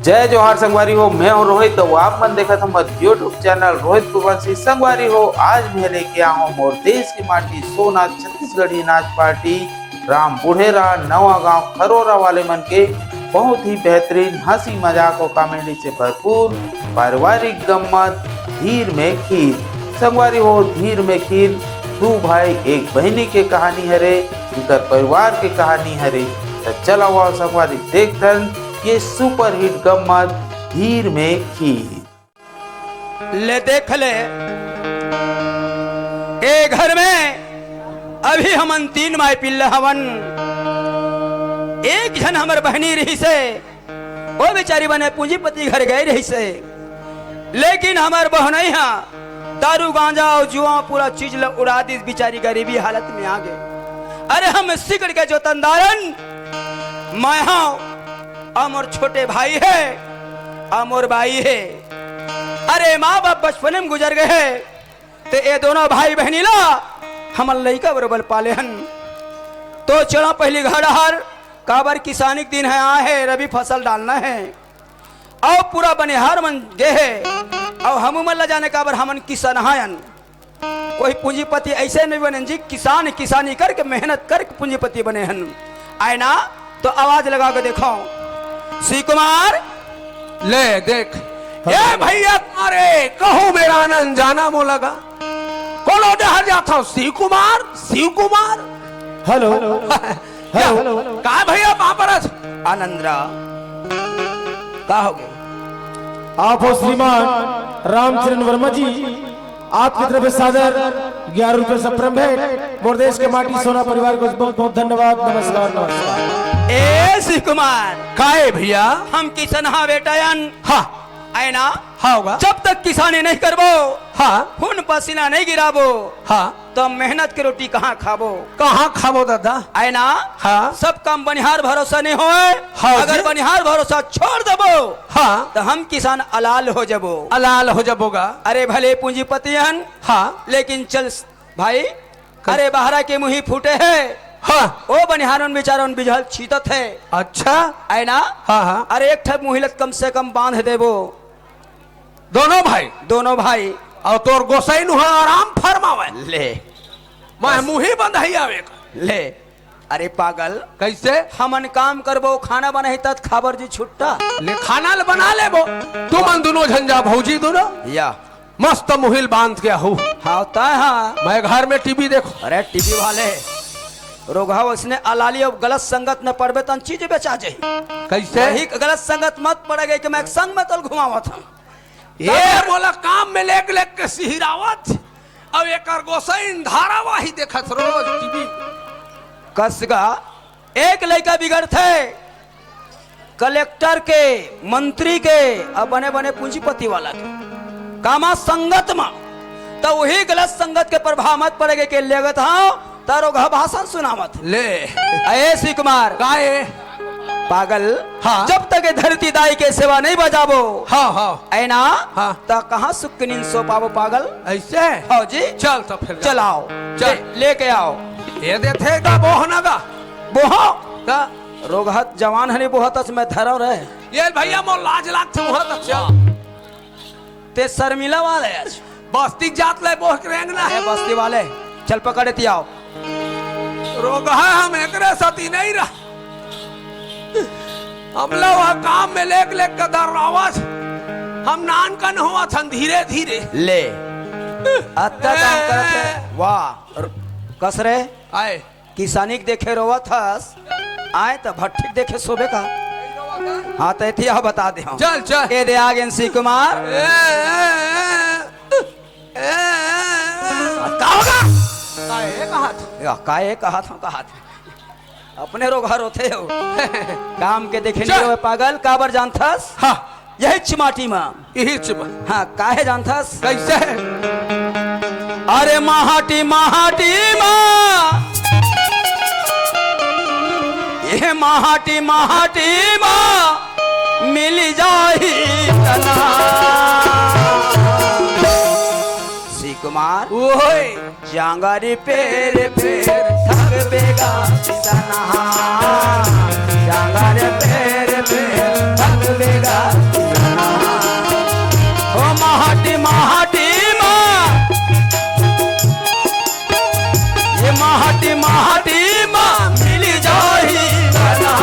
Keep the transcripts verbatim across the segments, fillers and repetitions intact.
जय जोहार संगवारी हो, मैं हूं रोहित, तो आप मन देखत हमर YouTube चैनल रोहित कुरबंसी। संगवारी हो, आज मैं लेके आया हूं मोर देश की माटी सोना छत्तीसगढ़ी नाच पार्टी राम बुढ़ेरा नवा गांव खरोरा वाले मन के बहुत ही बेहतरीन हंसी मजाक और कॉमेडी से भरपूर पारिवारिक गम्मत धीर में खीर। संगवारी हो, धीर में खीर दू भाई एक बहिनी के कहानी हरे, उनकर परिवार के कहानी हरे। त चला हुआ संगवारी देखथन ये सुपरहिट गम्मत धीर में खीर। ले देख ले, ए घर में अभी हमन तीन माई पिल्ला हवन। एक झन हमर बहनी रहिसे, ओ बेचारी बने पूंजीपति घर गए रहिसे, लेकिन हमर बहनई हा दारू गांजा और जुआ पूरा चीज ल उड़ा दिस, बेचारी गरीबी हालत में आ गए। अरे हम सिकड़ के जोतनदारन, मैं हा, अउ मोर छोटे भाई हे, अउ मोर बाई हे। अरे माँ बाप बचपने में गुजर गए हे, ते ए दोनों भाई बहनी ला हमन लइका बरोबर पाले हन। तो चला पहली घर डहर, काबर किसानी के दिन हे, आए हे, रबी फसल डालना हे। अउ पूरा बनिहार मन गे हे, अउ हमू मन ला जाने काबर हमन किसान हन। कोई पूंजीपति ऐसे नहीं बने जी, किसान किसानी करके मेहनत करके पूंजीपति बने हन। आए ना तो आवाज लगा के देखो, शिव कुमार। ले देख, ए भैया, अरे कहूँ मेरा आनंद जाना मोला गा, कोनो डहर जात हव, शिव कुमार, शिव कुमार। हेलो। हेलो। का भैया, कहाँ पर हस? आनंद राम, का हो गए? आप हो श्रीमान रामचरण वर्मा जी, आपकी तरफ से सादर ग्यारह रुपए से प्रेम भेंट। मोर देश के माटी सोना परिवार को बहुत बहुत धन्यवाद। नमस्कार, नमस्कार। ए शिव कुमार। काहे भैया? हम किसनहा बेटा अन। हाँ। आए ना? हाँ होगा। जब तक किसानी नहीं करबो, हाँ। खून पसीना नहीं गिराबो, हाँ। तो मेहनत के रोटी कहाँ खाबो? कहाँ खाबो दादा? आए ना? हाँ। सब काम बनिहार भरोसा नहीं होए। हाँ अगर जी। बनिहार भरोसा छोड़ देबो, हाँ। तो हम किसान अलाल हो जबो। अलाल हो जबो गा। अरे भले पूंजीपति हन, हाँ। लेकिन चल भाई, अरे बहरा के मुही फूटे हे। हाँ। ओ बनिहार मन बेचारा मन बिजहल छीतत हे। अच्छा। आए ना? हाँ, हाँ। अरे एक ठक मुही ल कम से कम बांध देबो। दोनों भाई? दोनों भाई। अउ तोर गोसाई नुहा आराम फरमावे। ले। मैं बस। मुही बंधाई आवे का। ले। अरे पागल। कैसे? हमन काम करबो, खाना बनाही तत खाबर जी छुट्टा। ले खाना ल बना लेबो। तुमन दुनो झन जा भौजी दुनो। या। मस्त मुही ल बांध के आहू। हाँ, तय हाँ। मैं घर में टीवी देखो। अरे टीवी वाले। रोगहा वैसने अलाली अउ गलत संगत में पड़बे तन चीज बेचा जाही। कैसे? वही गलत संगत मत पड़ेगे कि मैं एक संग में तल घुमावत हूँ। ये मोला काम में लेक लेक के सिहिरावत, अब एकर गोसाइन धारावाही देखत रोज टीवी। कसगा, एक लइका बिगड़थे, कलेक्टर के, मंत्री के, अब बने बने पूंजीपति वाला के। कामा संगत मा, त वही गलत संगत के प्रभाव मत पड़ेगे के लेगत हाँ, तारो घ भाषण सुनावत। ले। अये शिव कुमार। काहे? पागल। हाँ। जब तक ये धरती दाई के सेवा नहीं बजाबो। हाँ, हाँ। ऐना। हाँ। त कहाँ सुख के नींद सो पाबो पागल? ऐसे? हाँ जी। चल तो फिर। चलाओ। चल। ले, लेके आओ। ये देथे का बोहना का? बोहो। का? रोगहत जवान हनी बोहत अस मैं धरो रहे। ये भैया मोर लाज लागथे वहाँ तक चल। ते शर्मिला वाले आज। बस्ती जात ले बोह के रेंगना है। बस्ती वाले, चल पकड़े ती आओ। रोगहा हम एकरे सती नहीं रह। हमला वह काम में लेक लेक के दर्रावत। हम नान कन होवत हन धीरे धीरे। ले। अत्ता काम करत है। वाह। कस रे? आए। किसानी के देखे रोवत हस, आए त भट्ठी के देखे सोबे का? हाँ, त एती आओ बता दे हम। चल, चल। ए दे आ गेन शिव कुमार। ए, ए, ए, ए, ए। का होगा? का ए कहा था? या, का ए कहा था, कहा था? अपने रोगहा रोथे हो। काम के देखे चल। नहीं रोवे पागल, काबर जानथस? हाँ। यही चिमाटी मा। यही चिमा। हाँ, काहे जानथस? कैसे? अरे महाटी, महाटी मा। ये महाटी, महाटी मा। मिल जाही तना। शिव कुमार। ओए। जांगर पेर पेर थक बेगा सनहा। जांगर पेर पेर थक ओ माटी माटी मा, ये माटी माटी मा मिली जाही बना।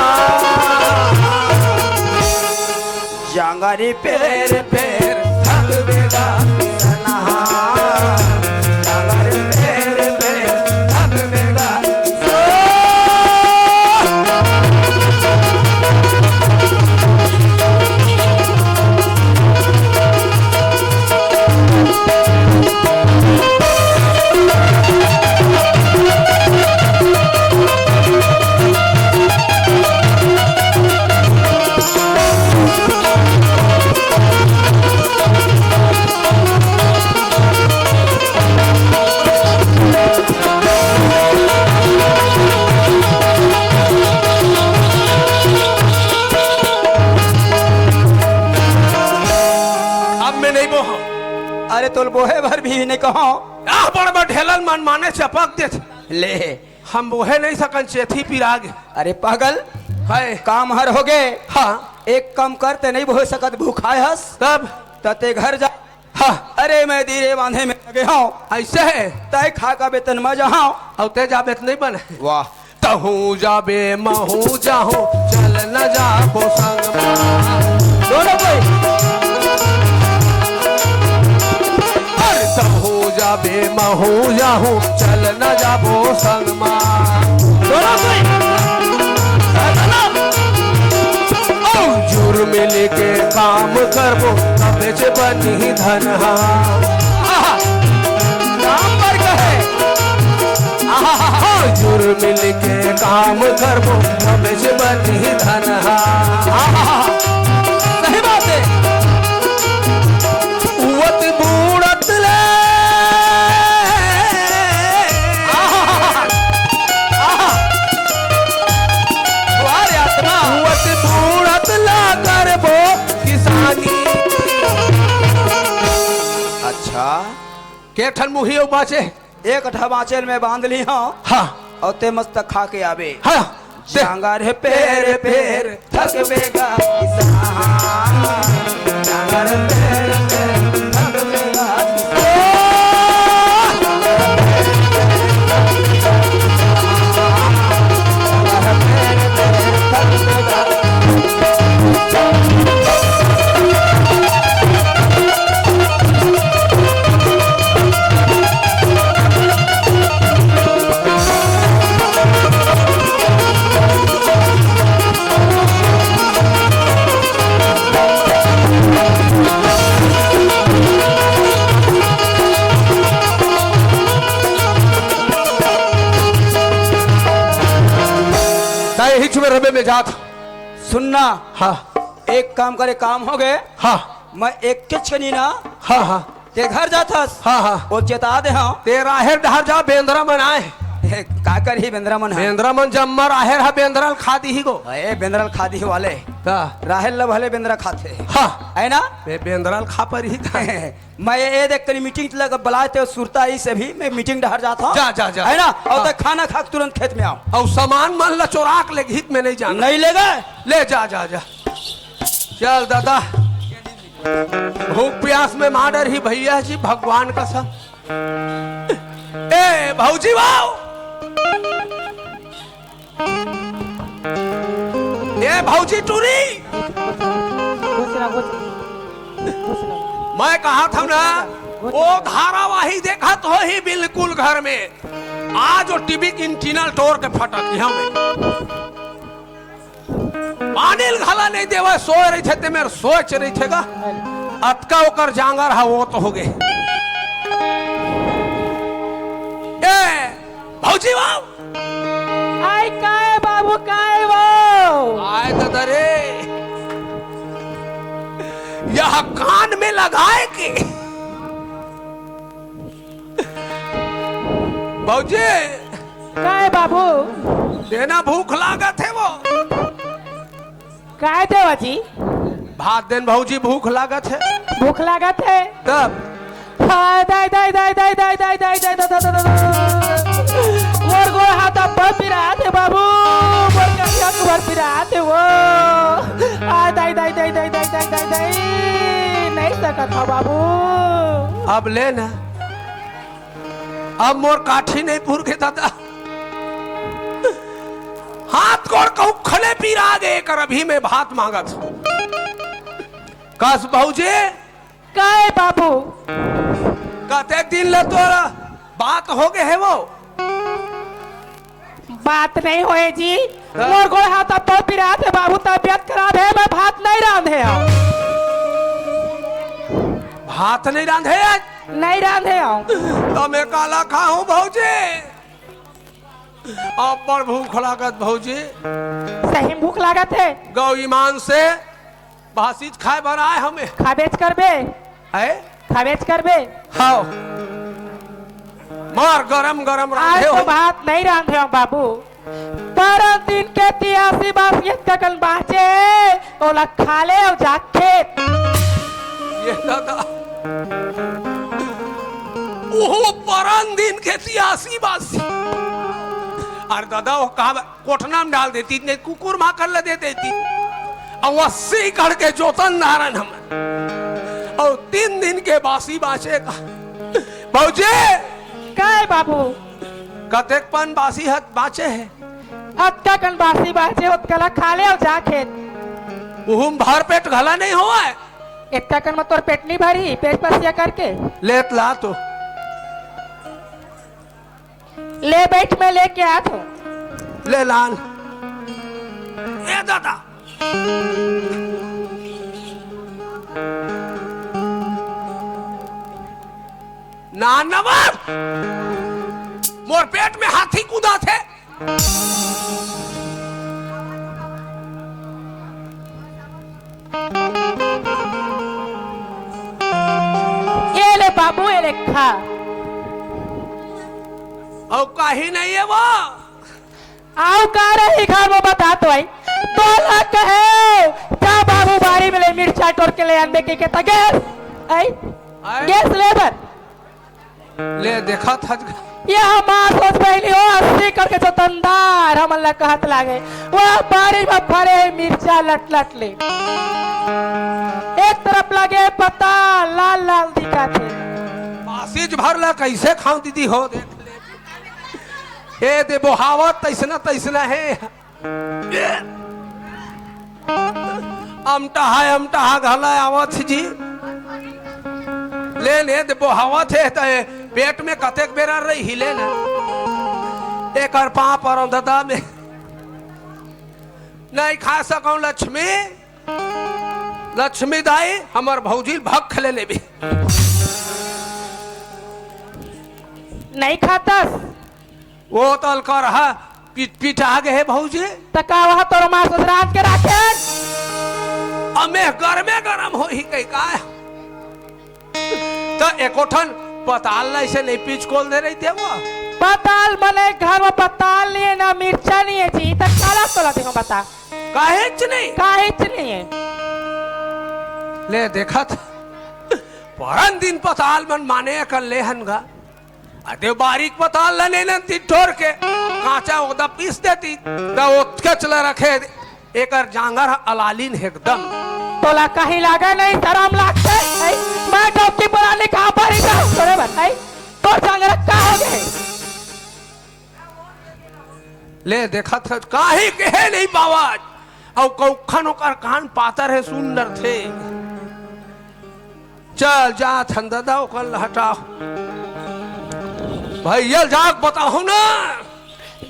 जांगरी पेर पेर थक बेगा सनहा। जांगरी पेर पेर थक बेगा। अब मैं नहीं बोहूं। अरे तोल बोहे भर भी नहीं कहो। आह, बड़ बड़ ढेलन मन माने चपक देथे। ले। हम बोहे नहीं सकन, चेथी पिरागे। अरे पागल। हाय। काम हर हो गे। हाँ। एक काम कर, ते नहीं बोहे सकत, भूखाए हस। तब? त ते घर जा। हाँ। अरे मैं धीरे बांधे में लगे हूँ। ऐसे है? तय खा का बेतन में जहाँ। अउ ते जाबे त नहीं बने। वाह। तहूँ जाबे, महूँ जाहूँ, चल न जाबो संग मा। दोनों कोई। अरे तहूँ जाबे, महूँ जाहूँ, चल न जाबो संग मा। दोनों कोई। अउ जुर मिल के काम करबो, तबेच बनही धन हा। आहा। काम बर कहे। आहा। जुर मिल के काम करबो, तबेच बनही धन हा। आहा। सही बात है। उवत बूड़त ले। आहा। आहा। वाह रे आत्मा। उवत बूड़त ला करबो किसानी। अच्छा। के ठन मुही अउ बाँचे? एक ठा बाँचे ल मैं बांध ली हूँ। हाँ। अउ ते मस्त खा के आबे। हाँ। जांगर हे पेर पेर थक बेगा किसान। जांगर हे पेर पेर थक बेगा किसान। ताई हिच में रबे में जात। सुनना। हाँ। एक काम करे, काम हो गए। हाँ। मैं एक किच कनी ना। हाँ, हाँ। के घर जाथस। हाँ, हाँ। वो चेता दे, हाँ। ते राहेर डहर जा, बेंदरा मन आए। ए, का करही बेंदरा मन ह? बेंदरा मन जम्मा राहेर ह, बेंदरा ल खा दिही गो। ए, बेंदरा ल खा दिही वाले। का? राहेर ल भले बेंदरा खाथे। हाँ। है ना? बे-, बेंदरा ल खा परही का? मैं ये, ये देख, कनी मीटिंग लग बलाए ते सुरता, इस अभी मैं मीटिंग डहर जात हूँ। जा, जा, जा। है ना? और हाँ। तक खाना खा के तुरंत खेत में आओ। और सामान मन ला चोरा के ले गीत में नहीं जाना। नहीं लेगा? ले जा, जा, जा। चल दादा, भूख प्यास में मार डरही भैया जी, भगवान कसम। ए भौजी वाओ, ए भौजी टूरी, खुश रह, खुश रह, खुश रह। मैं कहा था ना, वो धारावाही देखत होही बिल्कुल घर में, आज वो टीवी के एंटीना तोड़ के फटक यहाँ में। पानी ल घला नहीं देवय, सोय रहिथे ते मेर सोच रहिथे गा। अतका ओकर जांगर हा वो तो हो गे। ए, भौजी बाबू। आय काय बाबू, काय वो? आय ददा रे। यह कान में लगाए के। भौजी। काय बाबू? देना भूख लागत हे वो। काय देवा जी? भात देन भौजी, भूख लागत हे। भूख लागत हे? तब? हाय, दाई, दाई, दाई। मोर गो हाथ अब्बड़ पिरात हे बाबू, मोर करिया कुबर पिरात हे वो। आ, दाई, दाई, दाई, नहीं सकत हव बाबू। अब ले ना, अब मोर काठी नहीं पुर के दादा, हाथ गोड़ कहूँ खले पिरा गे, एकर अभी मैं भात मांगत हूँ। कस भौजी, काय बाबू? कतेक दिन ले तोर बात हो गे हे वो? बात नहीं होए जी। हाँ। मोर गोड़ हाथ अब्बड़ पिरात हे बाबू, तबियत खराब हे, मैं भात नहीं रांधे हव। भात नहीं रांधे आज? नहीं रांधे हव। त मैं काला खाहूँ भौजी? अब्बड़ भूख लागत भौजी। सही में भूख लागत हे? गौ ईमान से बासी खाए बर आए हमें। खाबेच करबे। है? खाबेच करबे। हाव। मार गरम गरम आज रांधे तो हो। भात नहीं रांधे हव बाबू। परन दिन के तियासी बासी अतका कन बाँचे, ओला खा ले अउ जा खेत। ये दादा, ओहो परन दिन के तियासी बासी। अरे दादा, वो का कोठना में डाल देती, नहीं कुकुर माकर ला दे देती। अउ अस्सी कड़ के जोतन दारन हम। अउ तीन दिन के बासी बाँचे का। भौजी! काय बाबू? कतेक पन बासी हत बाँचे हे? अतका कन बासी बाँचे, ओतका ला खा ले अउ जा खेत। उहू म भर पेट घला नहीं होवय। एतका कन म तोर पेट नहीं भरी, पेट पसिया करके। लेत ला तो। ले बैठ, मैं लेके आत हूँ। ले लान। ए दादा। ना नवाब, मोर पेट में हाथी कूदा थे। ये ले बाबू, ये ले खा। अउ काही नहीं हे वो। अउ का रही घर में बता तो आई। तोला कहे, जा बाबू बारी में ले मिर्चा टोर के ले आन दे के, के त गैस। आई? आई? गैस ले बर। ले देखत हस। ये हमार सोच पहली हो, अस्सी कड़ के जोतनदार हमन ला कहत लागे। वो बारी में फरे हे मिर्चा लट लट ले। एक तरफ लगे पत्ता लाल लाल दिखत हे। बासीज भर ला कैसे खाऊं दीदी हो, देख ले। ए दे बोहावत तैसना तैसना हे। अमटहा, अमटहा घला आवत हे जी। ले, ले, दे बोहावत हे, त पेट में कतेक बेरा रही, ले ना। एकर पाँव परौं ददा में। नहीं खा सकौं लक्ष्मी। लक्ष्मी दाई, हमर भौजी भक्ख ले लेबे। नहीं खातस? वो तल कर हा, पिट, पिटा गे हे भौजी। त का वह तोर माँ ससुराल के राखे? अमे गरमे गरम होही कही का? त एको ठन पताल ला ऐसे नहीं पिचकोल दे रही थे वो। पताल मने घर में पताल नहीं है ना मिर्चा नहीं है जी, त काला तोला देखो बता। काहेच नहीं। काहेच नहीं है। ले देखत, परन दिन पताल मन माने कर लेहन गा। अते बारीक पताल ला लेनन ती ठोर के, कांचा ओदा पीस देती, त ओतकेच ला रखे, एकर जांगर ह अलालीन हे एकदम। तोला कहीं लागे नहीं, शरम लागथे, हैं? मैं डौकी पुरानी कहाँ पर ही जाऊँ तोरे बर, हैं? तोर जांगर का हो गए? ले देखत हस, काहे कहे नहीं पावत? अउ कउखन ओकर कान पातर हे, सुन डरथे। चल, जात हन ददा, ओकर ल हटाओ। भैया ल जाके बताहूँ ना।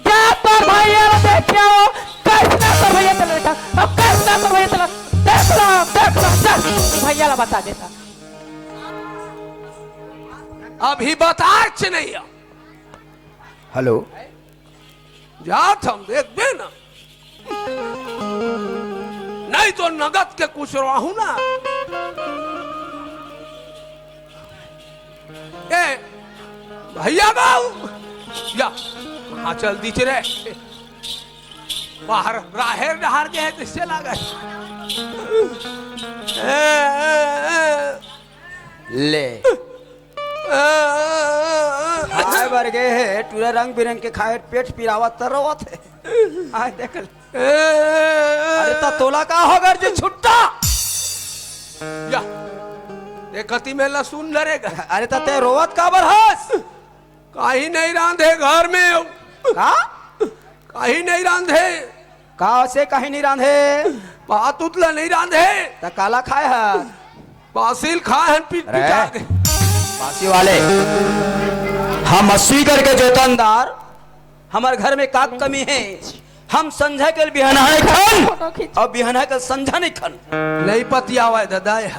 जा तोर भैया ल देखे हो, कइसना तोर भैया चल रहा, अब कइसना तोर भैया चल, देख लो, देख लो, चल, भैया ल बता देता। अभी बताच नहीं। हेलो। जात हन, देखबे ना। नहीं तो नगद के कुछ रहू ना। ए, भैया बाऊ, या, कहाँ चल दीच रे? बाहर राहेर डहार के हे, कइसे लागे? ए, ए, ए। ले। ए, ए, ए, ए। हाय पर गे हे, टूरा रंग बिरंग के खाए, पेट पिरावत त रोवत हे। आय देख ले। अरे त तोला का हो गे जी छुट्टा? या, देखती में लसुन लरेगा। अरे त ते रोवत काबर हस? काही नहीं रांधे घर में। का? काही नहीं रांधे। का से काही नहीं रांधे? भात उतला नहीं रांधे। त काला खाए ह? बासी ल खाए हन, पिट अरे, पिटा के। बासी वाले, हम अस्सी करके जोतनदार, हमर घर में का कमी हे? हम संझा के बिहनहा नहीं खन अउ बिहनहा के संझा नहीं खन। नहीं पतियावय दादा, ये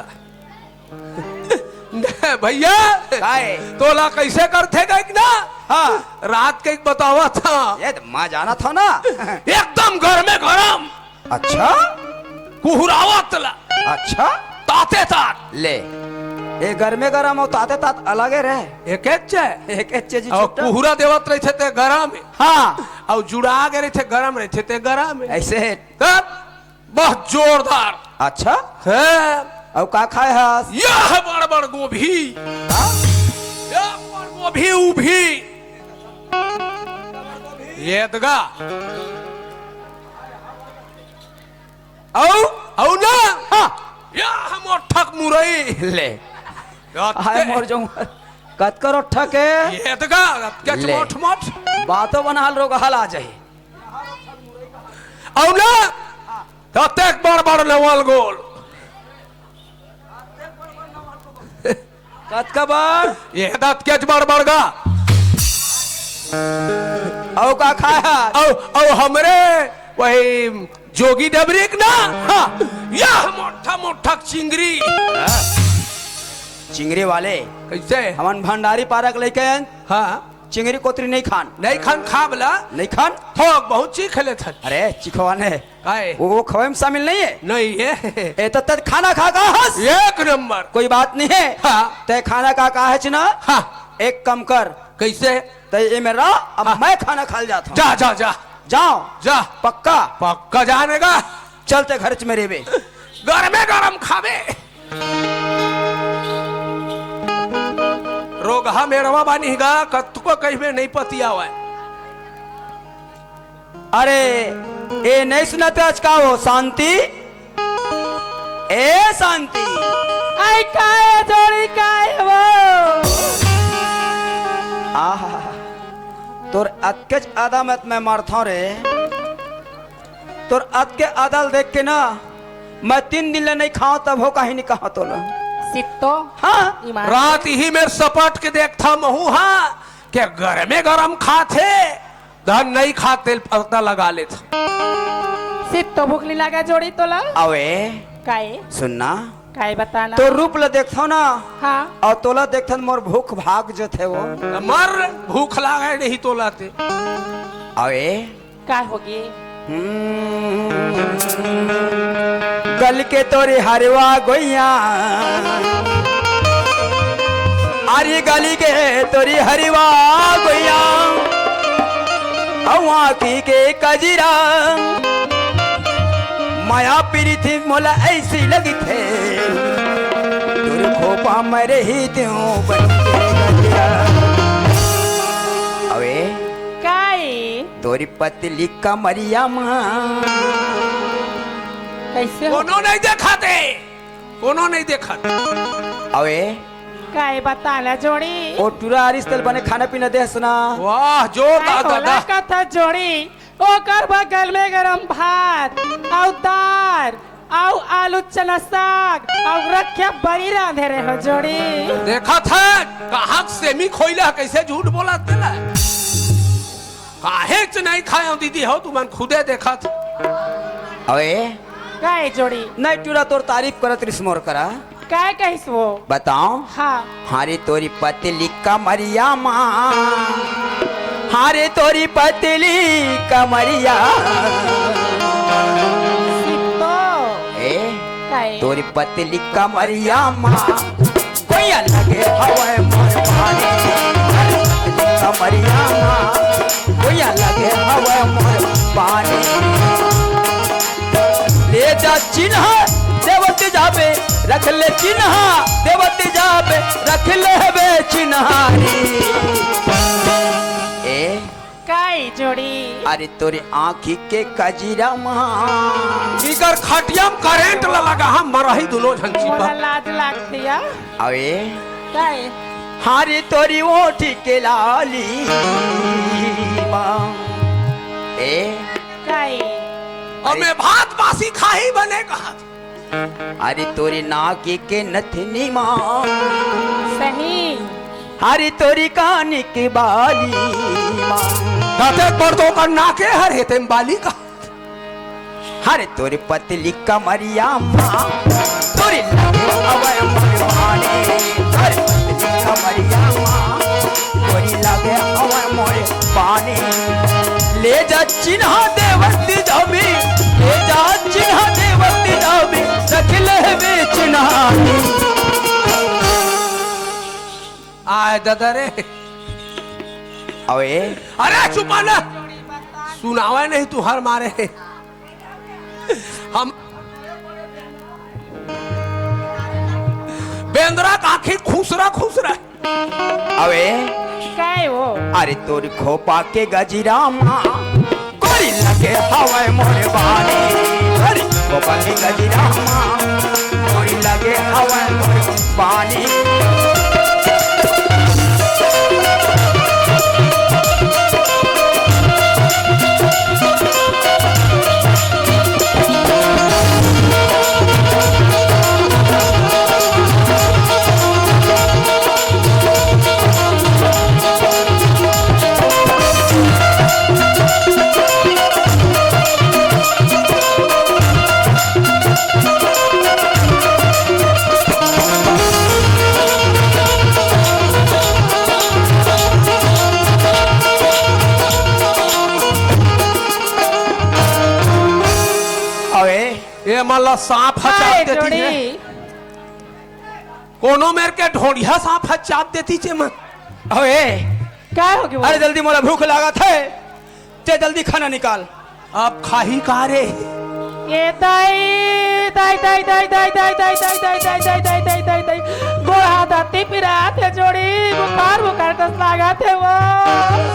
नहीं भैया। काय? तोला कैसे करथे कहिक ना? हाँ। रात के एक बतावत हंव। ये त मैं जानत हंव ना। एकदम गरमे गरम। अच्छा? कुहरावत ला। अच्छा? ताते तात। ले, ये गरमे गरम अउ ताते तात अलगे रहे। एकेच हे। एकेच हे जी अउ छुट्टा। कुहरा देवत रहिथे ते गरम हे। हाँ। अउ जुड़ा गे रहिथे, गरम रहिथे ते गरम हे। ऐसे हे। तब बहुत जोरदार। अच्छा? हे। अउ का खाए हस? यह बड़ बड़ गोभी। हाँ? यह बड़ गोभी उभी। ये दगा। अउ, अउ ना। हाँ। या हम ओठक मुरई। ले। या हाय ते- मोर जऊं। कतका रोठक हे? ये दगा, कतका ले। मोठ मोठ। बातो बनाल रोगहल आ जाही। अउ ना। ततेक बड़ बड़ नवल गोल। कतका बड़? ये दत के बड़ बड़ गा। अउ का खाए हस? अउ, अउ हमरे वही जोगी डबरी के ना? हाँ। यह मोठा मोठा चिंगरी। चिंगरी वाले। कैसे? हमन भंडारी पारा के लइके आएन। हाँ। चिंगरी कोतरी नहीं खान। नहीं खान, खा बला। नहीं खान? थोक बहुत चीख लेथन। अरे, चिखवाने। काय? वो, वो खवाए में शामिल नहीं हे? नहीं हे। ए, त तैं खाना खा का हस? एक नंबर। कोई बात नहीं हे। हाँ। तैं खाना खा का हस ना? हाँ। एक काम कर। कैसे? तैं ये मेरा, अब हाँ। मैं खाना खा ले जात हंव। जा, जा, जा। जाओ। जा। पक्का? पक्का जाने का। चल तैं घर च मेरे बे। गरमे गरम खाबे। रोगहा मेरवा बानी गा, कतको कहिबे नहीं पतियावय। अरे, ए नहीं सुनत हस का वो शांति? ए शांति। आई काय जोड़ी काय वो? आहा, तोर अतकेच अदा म त मैं मरथंव रे। तोर अतके अदा ल देख के ना, मैं तीन दिन ले नहीं खांव, तभो काही नहीं कहां तोला। सित्तो। हाँ। ईमान। रात ही में सपट के देखथंव महूं हा, के गरमे गरम खाथे, धन नहीं खाथे, पता लगा लेथे। सित्तो भूख नहीं लागे जोड़ी तोला? अवे। काय? सुनना। काय बताना? तोर रूप ल देखथंव ना, हाँ। अउ तोला देखथंव मोर भूख भाग जथे वो। मर, भूख लागे नहीं तोला ते। अवे। का होगे? हम्म, गल के तोरी हरवा गोइया, अरे गल के तोरी हरवा गोइया, अउ आँखी के कजरा, माया प्रीति मोला ऐसी लगथे, तोर खोपा म रहितेंव बन के गजरा। अवे। काय? तोरी पतली कमरिया मा। कैसे हो? कोनो नहीं देखत हे, कोनो नहीं देखत। अवे। काय बताना जोड़ी? ओ टूरा आरिस तेला बने खाना पीना देस ना। वाह, जोरदार काय दादा। कथा जोड़ी, ओकर बगल में गरम भात, अउ दार, अउ आलू चना साग, अउ रखिया बरी रांधे रहे हो जोड़ी। देखत हे, कहाँ सेमी खोइला, कैसे झूठ बोलत हे तेला। काहेच नहीं खाएंव दीदी हो, तुमन खुदे देखत। अबे। काय जोड़ी? नहीं टूरा तोर तारीफ करत रिस मोर करा। काय कहिस वो? बताओ। हाँ। हारे तोरी पतली कमरिया मा। हारे तोरी पतली कमरिया। सित्तो। ए, काय? तोरी पतली कमरिया मा। कोइया लगे हवय मोर पानी, कमरिया मा। कोइया लगे हवय मोर पानी। ले जा चिन्हा देवत जाबे, रख ले चिन्हा देवत जाबे, रख ले हवे चिन्हारी। अरे तोरे आँखी के कजरा मा। इकर खटिया म करंट ल लगा, हम मरही दुनो झन चिपा। मोला लाज लागतिया। अबे। काय? हाँ रे तोरी ओठ के लाली मा। ए। काय? अबे भात बासी खाही बने कहत। अरे तोरी नाक के नथनी मा। सही। अरे तोरी कान के बाली मा। दाते पर तो कर नाके हर हे तेम बाली का। अरे तोरी पतली कमरिया मा। तोरी लगे अवय मोर बानी। अरे पतली कमरिया मा। तोरी लगे अवय मोर बानी। ले जा चिन्हा देवती जाबी। ले जा चिन्हा देवती जाबी। रख ले बे चिन्हा। आय दादा रे। अबे। अरे चुपा ना। सुनावे नहीं तू हर मारे। हम बेंदरा का आँखी खुसरा खुसरा। अबे। काय हो? अरे तोर खोपा के गजरा मा। गोरी लगे हवय मोर बानी। अरे खोपा के गजरा मा। गोरी लगे हवय मोर बानी। अबे। ए मन ला सांप ह चाट देती हे। कोनो मेर के ढोढ़िया सांप ह चाट देती चे मन। अबे। काय हो गया? अरे जल्दी मोला भूख लागत हे, ते जल्दी खाना निकाल। अब खाही का रे? ए दाई, दाई, दाई, दाई। गोड़ हाथ अति पिरात हे जोड़ी, बुखार, बुखार कस लागत हे वो।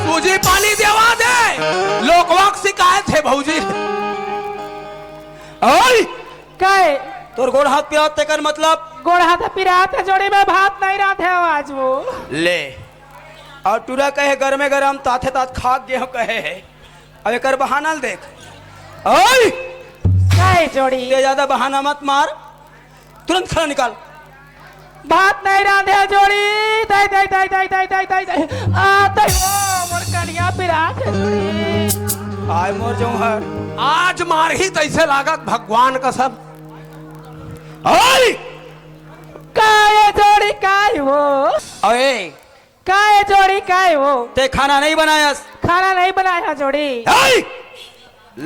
सूजी पानी देवा दे, लोकवा के शिकायत हे भौजी। ओए! काय? तोर गोड़ हाथ पिरात तेकर मतलब? गोड़ हाथ पिरात हे जोड़ी, मैं भात नहीं रांधे हंव आज वो। ले। अउ टूरा कहे गरमे गरम ताथे तात खा गे हंव कहे हे। अब एकर बहाना ल देख। ओए! काय जोड़ी? ते ज्यादा बहाना मत मार। तुरंत खाना निकाल। भात नहीं रांधे जोड़ी। दाई, दाई, दाई। आ, दाई, ओ, मोर कनिया पिरात हे जोड़ी। आय मोर जौहर। आज मारही तैसे लागत भगवान कसम। ओए! काय जोड़ी काय हो? ओए! काय जोड़ी काय हो? ते खाना नहीं बनायस। खाना नहीं बनाया जोड़ी। ओए!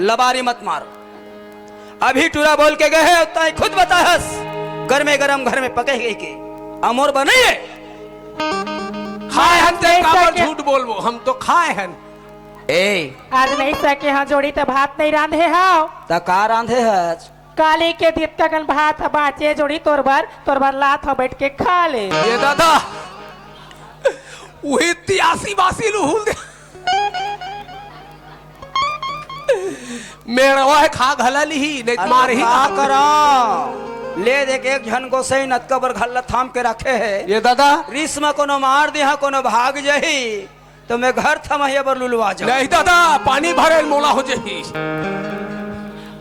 लबारी मत मार। अभी टूरा बोल के गए हे, तैं खुद बताहस। गरमे गरम घर में पके हे के। अमोर बा नहीं हे। खाए हन ते काबर झूठ बोलबो, हम तो खाए हन। ए। आज नहीं सके हंव जोड़ी त भात नहीं रांधे हंव। त का रांधे हस? काली के दित ककन भात ह बाचे जोड़ी तोर बर, तोर बर लात हंव बइठ के खा ले। ए दादा, उही तियासी बासी लुहुल दे। मेड़वा हे खा घला लिही, नहीं त मारही का करा। ले देख, एक झन गोसई नतका बर घल्ला थाम के रखे हे। ए दादा। रिस म कोनो मार दिहा, कोनो भाग जही, त मैं घर थमहिया बर लुलवा जाहूं। नहीं दादा, पानी भरे ल मोला हो जही।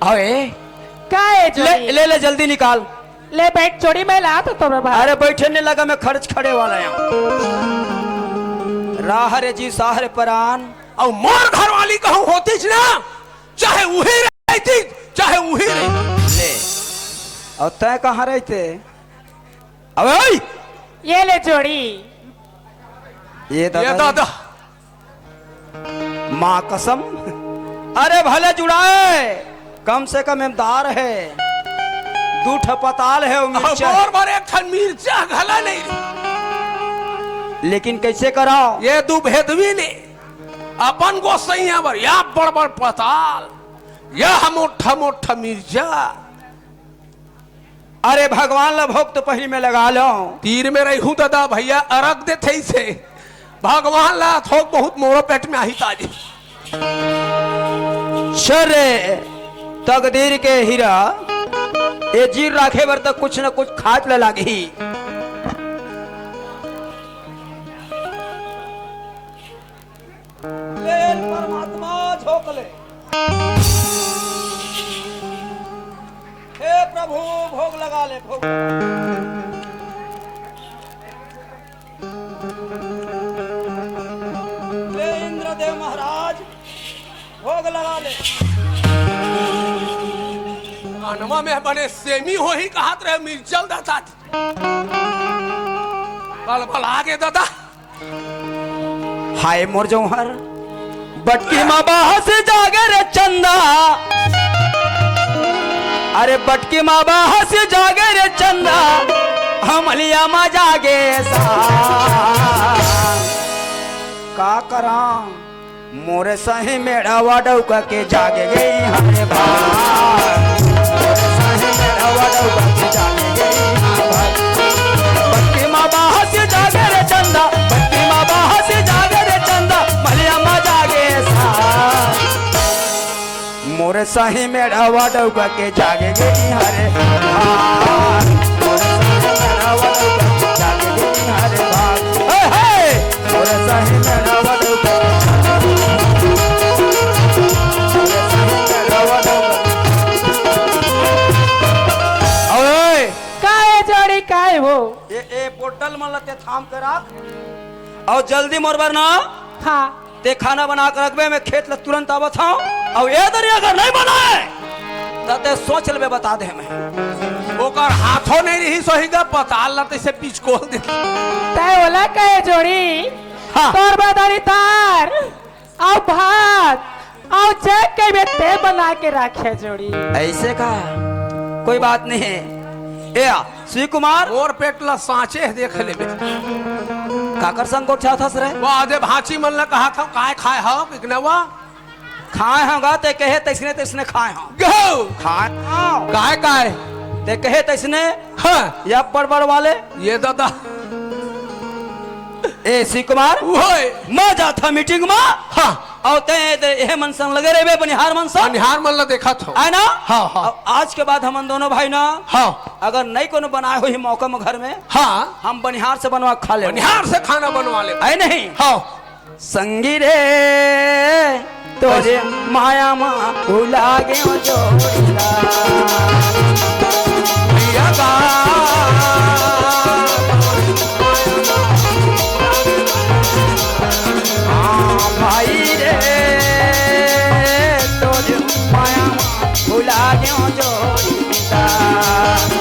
अबे। काय ले, जोड़ी? ले, ले, जल्दी निकाल। ले बैठ जोड़ी, मैं लात हंव तोर बर। अरे बैठे नहीं लगा, मैं खर्च खड़े वाला हंव। राह रे जी साह रे परान। अउ मोर घरवाली कहूं होतीच ना, चाहे उही रहती, चाहे उही रहती। ले, अउ तैं कहां रहते? अबे ओए! ये ले जोड़ी। ये दादा। ये दादा। माँ कसम। अरे भले जुड़ाए, कम से कम एम दार हे, दू ठो पताल हे, अउ मिर्चा हे। मोर बर एक ठन मिर्चा घला नहीं। लेकिन कैसे कराओ? ये दू भेदवी ने अपन गोसैया बर या बड़ बड़ पताल, या मोठा मोठा मिर्चा। अरे भगवान ला भोग तो पहिली में लगा लो। तीर में रही हूँ दादा, भैया अरग देथे इसे। भगवान ला थोक बहुत मोरो पेट में आही ताजी। चल रे, तकदीर के हीरा, ए जीव राखे बर त कुछ न कुछ खाए ल लागही। ले परमात्मा झोंक ले। हे प्रभु, भोग लगा ले, भोग लगा ले। ले इंद्रदेव महाराज, भोग लगा ले। अनवा में बने सेमी होही कहत रहे, मिर्चल दाता। बल बल आगे दादा। हाय मोर जौहर, बटकी माँ बाहस जागे रे चंदा। अरे बटकी माँ बाहस जागे रे चंदा, हमलिया माँ जागे सा। का करा मोरे सही मेड़वा डौका के जागे गई हरे भाई। मोरे सही मेड़वा डौका के जागे गई हरे भाई। बटकी माँ बाहस जागे रे चंदा, बटकी माँ बाहस जागे रे चंदा, मलिया माँ जागे सा। मोरे सही मेड़वा डौका के जागे गई हरे भाई। मोरे सही मेड़वा डौका के जागे गई हरे भाई। हे, हे। मोरे सही मेड़वा डौका। मोरे सही मेड़वा डौका। ओए। काय जोड़ी काय हो? ए, ए, बोतल मन लते थाम के रख। अउ जल्दी मोर बर ना। हाँ। ते खाना बना के रखबे, मैं खेत ले तुरंत आवत हूँ। अउ ए दरी अगर नहीं बनाए, त ते सोच लेबे, बता दे मैं। ओकर हाथों नहीं रही, सोहिंगा पताल ला तैसे पिचकोल दे। तै ओला कहे जोड़ी, हाँ। तोर बदरी तार, अउ भात, अउ जग के बे ते बना के राखे जोड़ी। ऐसे का? कोई बात नहीं है। ए आ, शिव कुमार। और पेट ला सांचे देख लेबे। काकर संग गोठियाथस रे? वो आधे भांची मन ला कहा था, काय खाए हो, बिकनवा? खाए हों गा, ते कहे तैसने तैसने खाए हों। गो! खाए हों। काय, काय? ते कहे तैसने। हाँ। या बड़ बड़ वाले। ये दादा। ए, शिव कुमार। ओए। मैं जाथा मीटिंग में। हाँ। अउ ते, ते एहे मन संग लगे रहिबे, बनिहार मन संग। बनिहार मन ला देखत हो। है ना? हाँ, हाँ। अब आज के बाद हमन दोनों भाई ना, हाँ। अगर नहीं कोनो बनाए होही मौका में घर में, हाँ। हम बनिहार से बनवा खा लेबे। बनिहार से खाना बनवा लेबे। है नहीं? हाँ। संगी रे, तोरे माया मा भुला गेंव जोड़ीदार। भैया गा। हाँ भाई रे, तोर माया मा भुला गेंव जोड़ीदार।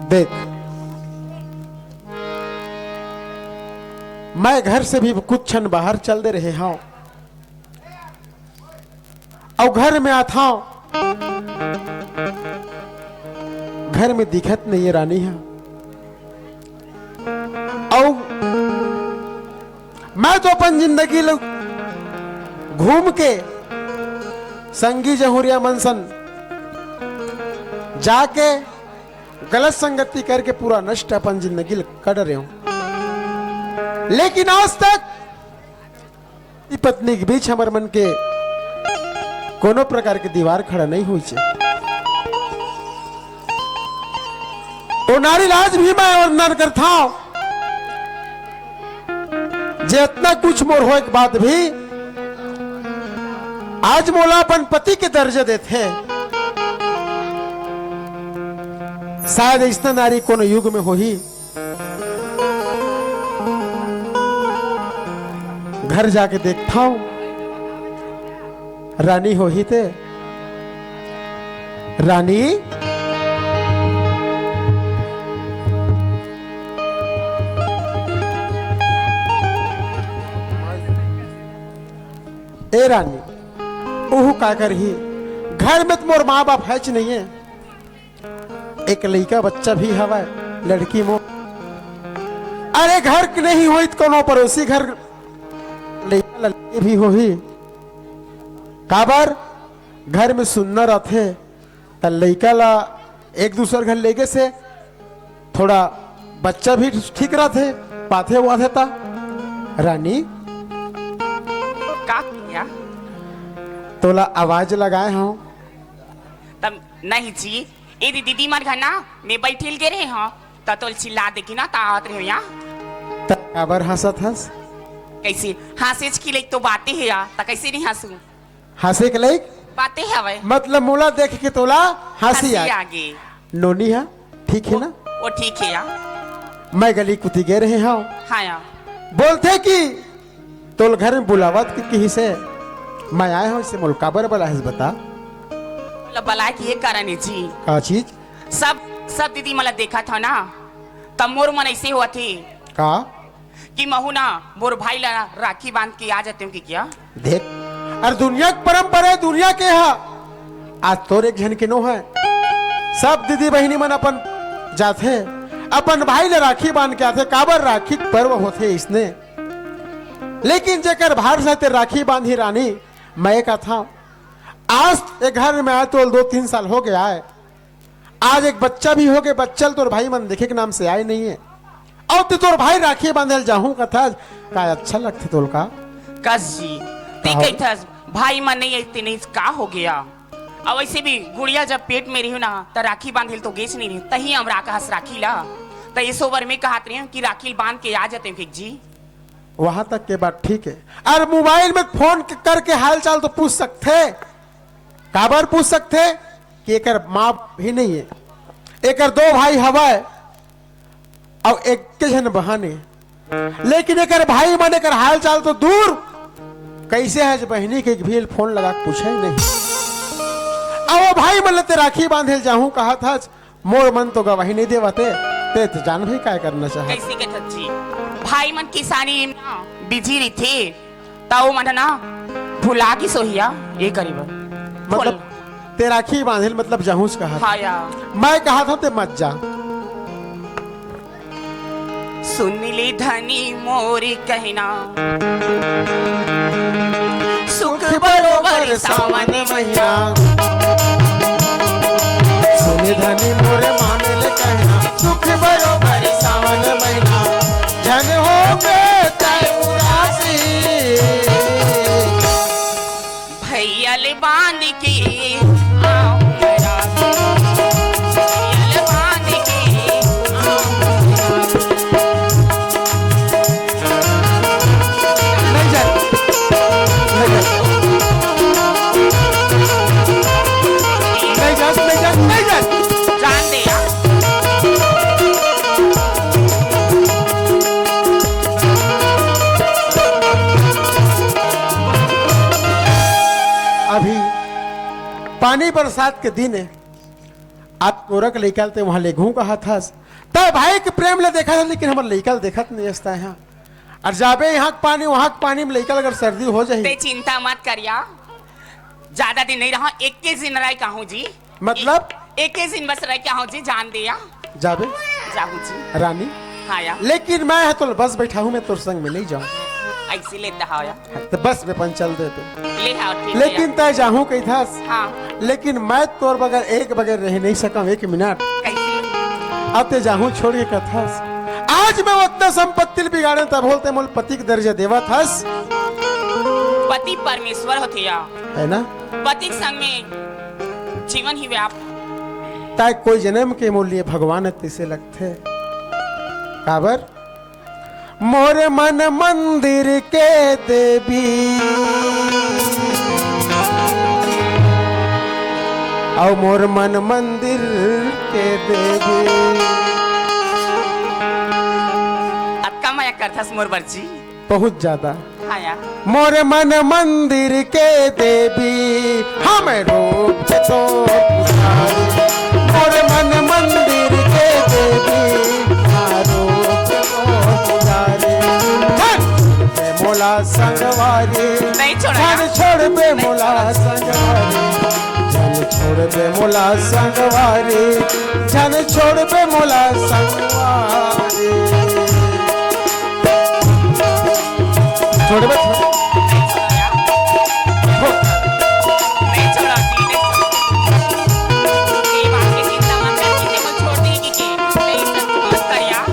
देख, मैं घर से भी कुछ क्षण बाहर चल दे रहे हंव, अउ घर में आथंव, घर में दिखत नहीं है रानी ह। अउ मैं तो अपन जिंदगी ल घूम के संगी जहुरिया मन सन जाके गलत संगति करके पूरा नष्ट अपन जिंदगी ल कर रहे हंव, लेकिन आज तक पति पत्नी के बीच हमर मन के कोनो प्रकार के दीवार खड़ा नहीं होइसे। ओ नारी ल आज भी मैं वंदन करथंव, जे अतना कुछ मोर होए के बाद भी आज मोला अपन पति के दर्जा देथे। शायद अइसना नारी कोनो युग में होही। घर जाके देखथंव, रानी होही ते। रानी, ए रानी, ओहू का करही? घर में त मोर माँ बाप हेच नइये। एक लइका बच्चा भी हवय, लड़की मोर। अरे, घर के नहीं होही त कोनो पड़ोसी घर लइका ल लेके भी होही। काबर? घर में सुन्ना रथे, त लइका ला एक दूसर घर लेगे से थोड़ा बच्चा भी ठीक रथे, पाथे वाथे ता। रानी, का किया? तोला आवाज लगाए हंव। तब नहीं जी, ए दी-, दीदी मन घर ना, मैं बैठिल गे रहे हंव, त तोल चिल्ला दे कि ना, त आवत रहे हंव या। त काबर हंसत हस? कैसे? हंसेच के लइक तो बाते हे या, त कैसे नहीं हंसू? हंसे के लइक बाते हवय। मतलब मोला देख के तोला हंसी हंसी आगे। आगे। नोनी हा, ठीक हे ना? वो ठीक हे या। मैं गली कुती गे रहे हंव। हाँ या। बोलथे कि तोल घर में बुलावत के किहिस हे, मैं आए हंव, इसे मोल काबर बलाहिस बता? मतलब बलाए के ये कारण हे जी। का चीज? सब, सब दीदी मन ला देखत हंव ना, त मोर मन ऐसे होवत हे। का? कि महू ना मोर भाई ला राखी बांध के आ जातेंव कि क्या? देख, अरे दुनिया के परंपरा हे, दुनिया के हा। आज तोर एक झन के नो हे, सब दीदी बहिनी मन अपन जाथे, अपन भाई ला राखी बांध के आथे। काबर? राखी के पर्व होथे इसने। लेकिन जेकर भार से ते राखी बांधी रानी, मैं कथंव, आज ए घर में आए तोल दो तीन साल होगे आए, आज एक बच्चा भी होगे, बच्चा ल तोर भाई मन देखे के नाम से आए नहीं हे। अउ ते तोर भाई राखी बांधे ल जाहूं कथस, का अच्छा लगथे तोल का? कस जी, ते कहो। कहिथस, भाई मन नहीं आए, ते नहीं का होगे? अउ वैसे भी गुड़िया जब पेट में रही ना, त राखी बांधे ल तो गेच नहीं रही, तहीं अमरा कहस राखी ला। त इस ओवर में कहत रही हूँ कि राखी ल बांध के आ जातेंव फेंक जी। वहां तक के बात ठीक हे। अरे मोबाइल में फोन क-, करके हाल चाल तो पूछ सकथे। काबर पूछ सकथे? कि एकर माँ भी नहीं हे, एकर दो भाई हवय, अउ एक के झन बहन हे, लेकिन एकर भाई मन एकर हाल चाल तो दूर, कैसे हे बहिनी के एक भी फोन लगा के पूछे नहीं। अउ वो भाई मन ल ते राखी बांधे ल जाहूं कहत हस, मोर मन तो गवाही नहीं देवत हे, ते तो जान भाई काय करना चाहत। कैसे के जी, भाई मन किसानी में ना बिजी रहिथे, त ओ मन ना भुला गिस होही या, ये करी बर। मतलब, फोन। ते राखी बांधे ल मतलब जाहूंच कहत। हाँ या। मैं कहत हंव ते मत जा। सुन ले धनी मोर कहना, सुख बरोबर सावन महीना। सुन धनी मोर मान ले कहना, सुख बरोबर सावन महीना। झन होबे तैं उदासी। भैया ले बांध के आऊं राखी। भैया ले बांध के आऊं राखी। नहीं जात। नहीं जात। नहीं जात, नहीं जात, नहीं जात। जान दे यार। अभी पानी बरसात के दिन हे, आज कोरक लइका ल ते वहां लेगहूं कहत हस, त भाई के प्रेम ले देखत हस, लेकिन हमर लइका ल देखत नहीं हस तैं हा। अउ जाबे इहां के पानी, उहां के पानी में लइका ल अगर सर्दी हो जाही। ते चिंता मत करिया, ज्यादा दिन नहीं रहा, इक्कीस दिन रह कहूं जी। मतलब? एक, इक्कीस दिन बस रह के आहूं जी, जान दे या। जाबे? जाहूं जी। रानी? हाँ या। लेकिन मैं ह तोला बस बैठाहूं, मैं तोर संग में नहीं जाहूं। ऐसे लेता हाँ या। त बस में अपन चल दे तो। ले हाँ, ठीक है लेकिन या। तैं जाहूं कहिथस। हाँ। लेकिन मैं तोर बगैर एक बगैर रह नहीं सकंव, एक मिनट। कैसे? अब ते जाहूं छोड़ के कथस। आज मैं ओतना संपत्ति ल बिगाड़ेंव, तब होले ते मोला पति के दर्जा देवत हस। पति परमेश्वर होथे या। है ना? पति के संग में जीवन ही व्याप। तैं कोई जनम के मोर लिए भगवान हे तइसे लगथे। काबर? मोर मन मंदिर के देवी, अउ मोर मन मंदिर के देवी। अतका मया करथस मोर बर जी। बहुत ज्यादा। हाँ यार। मोर मन मंदिर के देवी, हम रूप के तोर पुजारी। मोर मन मंदिर के देवी, हम रूप के तोर पुजारी। झन छोड़बे मोला संगवारी। नहीं छोड़ा झन यार। छोड़बे नहीं मोला छोड़ा। संगवारी। झन छोड़बे मोला संगवारी। झन छोड़बे मोला संगवारी। छोड़बे, छोड़। नहीं छोड़ा यार। नहीं छोड़ा जी, नहीं छोड़ा। ये बात की चिंता मत कर, किसी को छोड़ देगी के? नहीं, सब मत कर यार।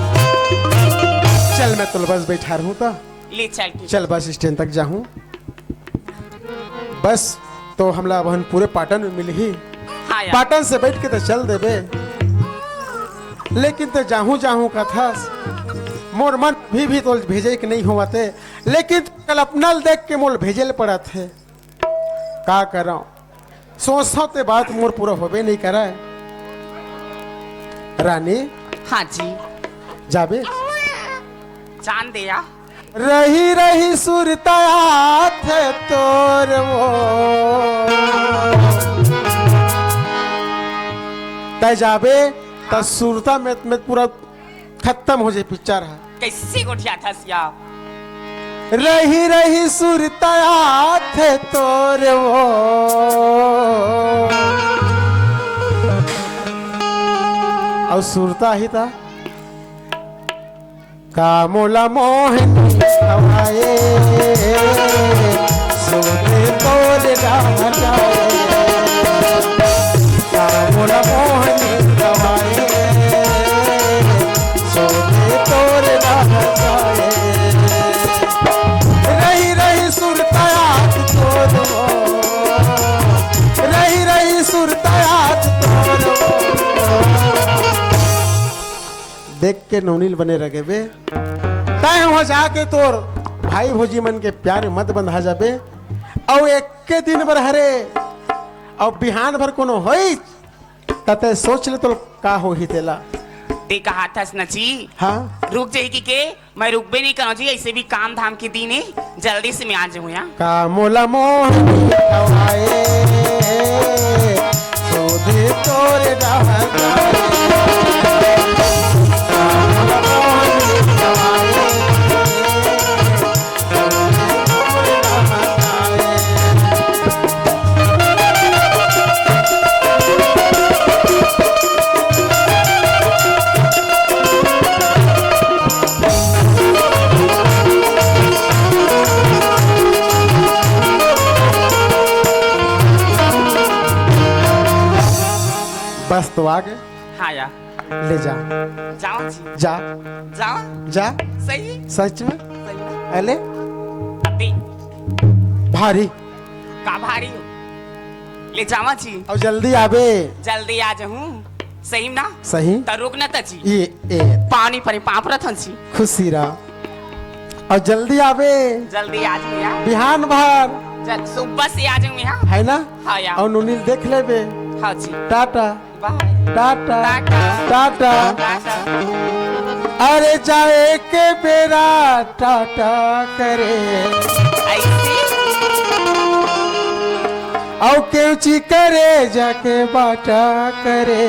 चल, मैं तोला बस बैठा रहूं त। ले चल के। चल, बस स्टैंड तक जाहूं। बस, तो हमला अबहन पूरे पाटन में मिलही। हाँ यार। पाटन से बैठ के तो चल देबे, लेकिन तो जाहूं जाहूं कथस, मोर मन भी, भी तो भेजे के नहीं होवत हे, लेकिन कल्पना ल देख के मोल भेजे ल पड़त हे। का करंव, सोचथंव ते बात मोर पूरा होबे नहीं करय। रानी। हाँ जी। जाबे। जान दे या। रही रही सुरता आथे तोर वो। तै जाबे, त सुरता में, में पूरा खत्म हो जाए पिक्चर ह। कैसे गोठियाथस या? रही रही सुरता आथे तोर वो। अउ सुरता ही था। का मोला मोहनी हवाए, सोने तोर राजा। का मोला मोहनी हवाए, सोने तोर राजा। रही रही सुरता आथे तोर वो, रही रही सुरता आथे तोर वो। देख के नोनी ल बने रह गेबे। तैं उहाँ जाके तोर भाई भौजी मन के प्यार में मत बंधा जाबे। अउ एके दिन बर हरे, अउ बिहान भर कोनो होइस, त तैं सोच ले तोर का होही तेला। ते कहाथस न जी। हाँ। रुक जाही कि के, मैं रुकबे नहीं करंव जी, ऐसे भी काम धाम के दिन हे, जल्दी से मैं आ जाहूँ या। का मोला मोहनी हवाए, सोधे तोरे रहता। का मोला मोहनी हवाए, सोधे तोरे रहता। बस तो आ गए। हाँ यार। ले जा। जावा जी। जा। जावा। जा। सही? सच में? सही में। अले? अभी। भारी। का भारी हो? ले जावा जी। अउ जल्दी आबे। जल्दी आ जाहूँ। सही में ना? सही। त रुक ना त जी। ये, ए। पानी परे पाप रथन जी। खुशी रह। अउ जल्दी आबे। जल्दी आ जाहूँ या। बिहान भर। जल-, सुबह से आ जाहूँ या। है ना? हाँ या। अउ नोनी ल देख लेबे। हाँ जी। टाटा। बाय। टाटा। टाटा। टाटा। टाटा। अरे जाए के बेरा टाटा करे। ऐसे? अउ केवची करे जाके बाटा करे।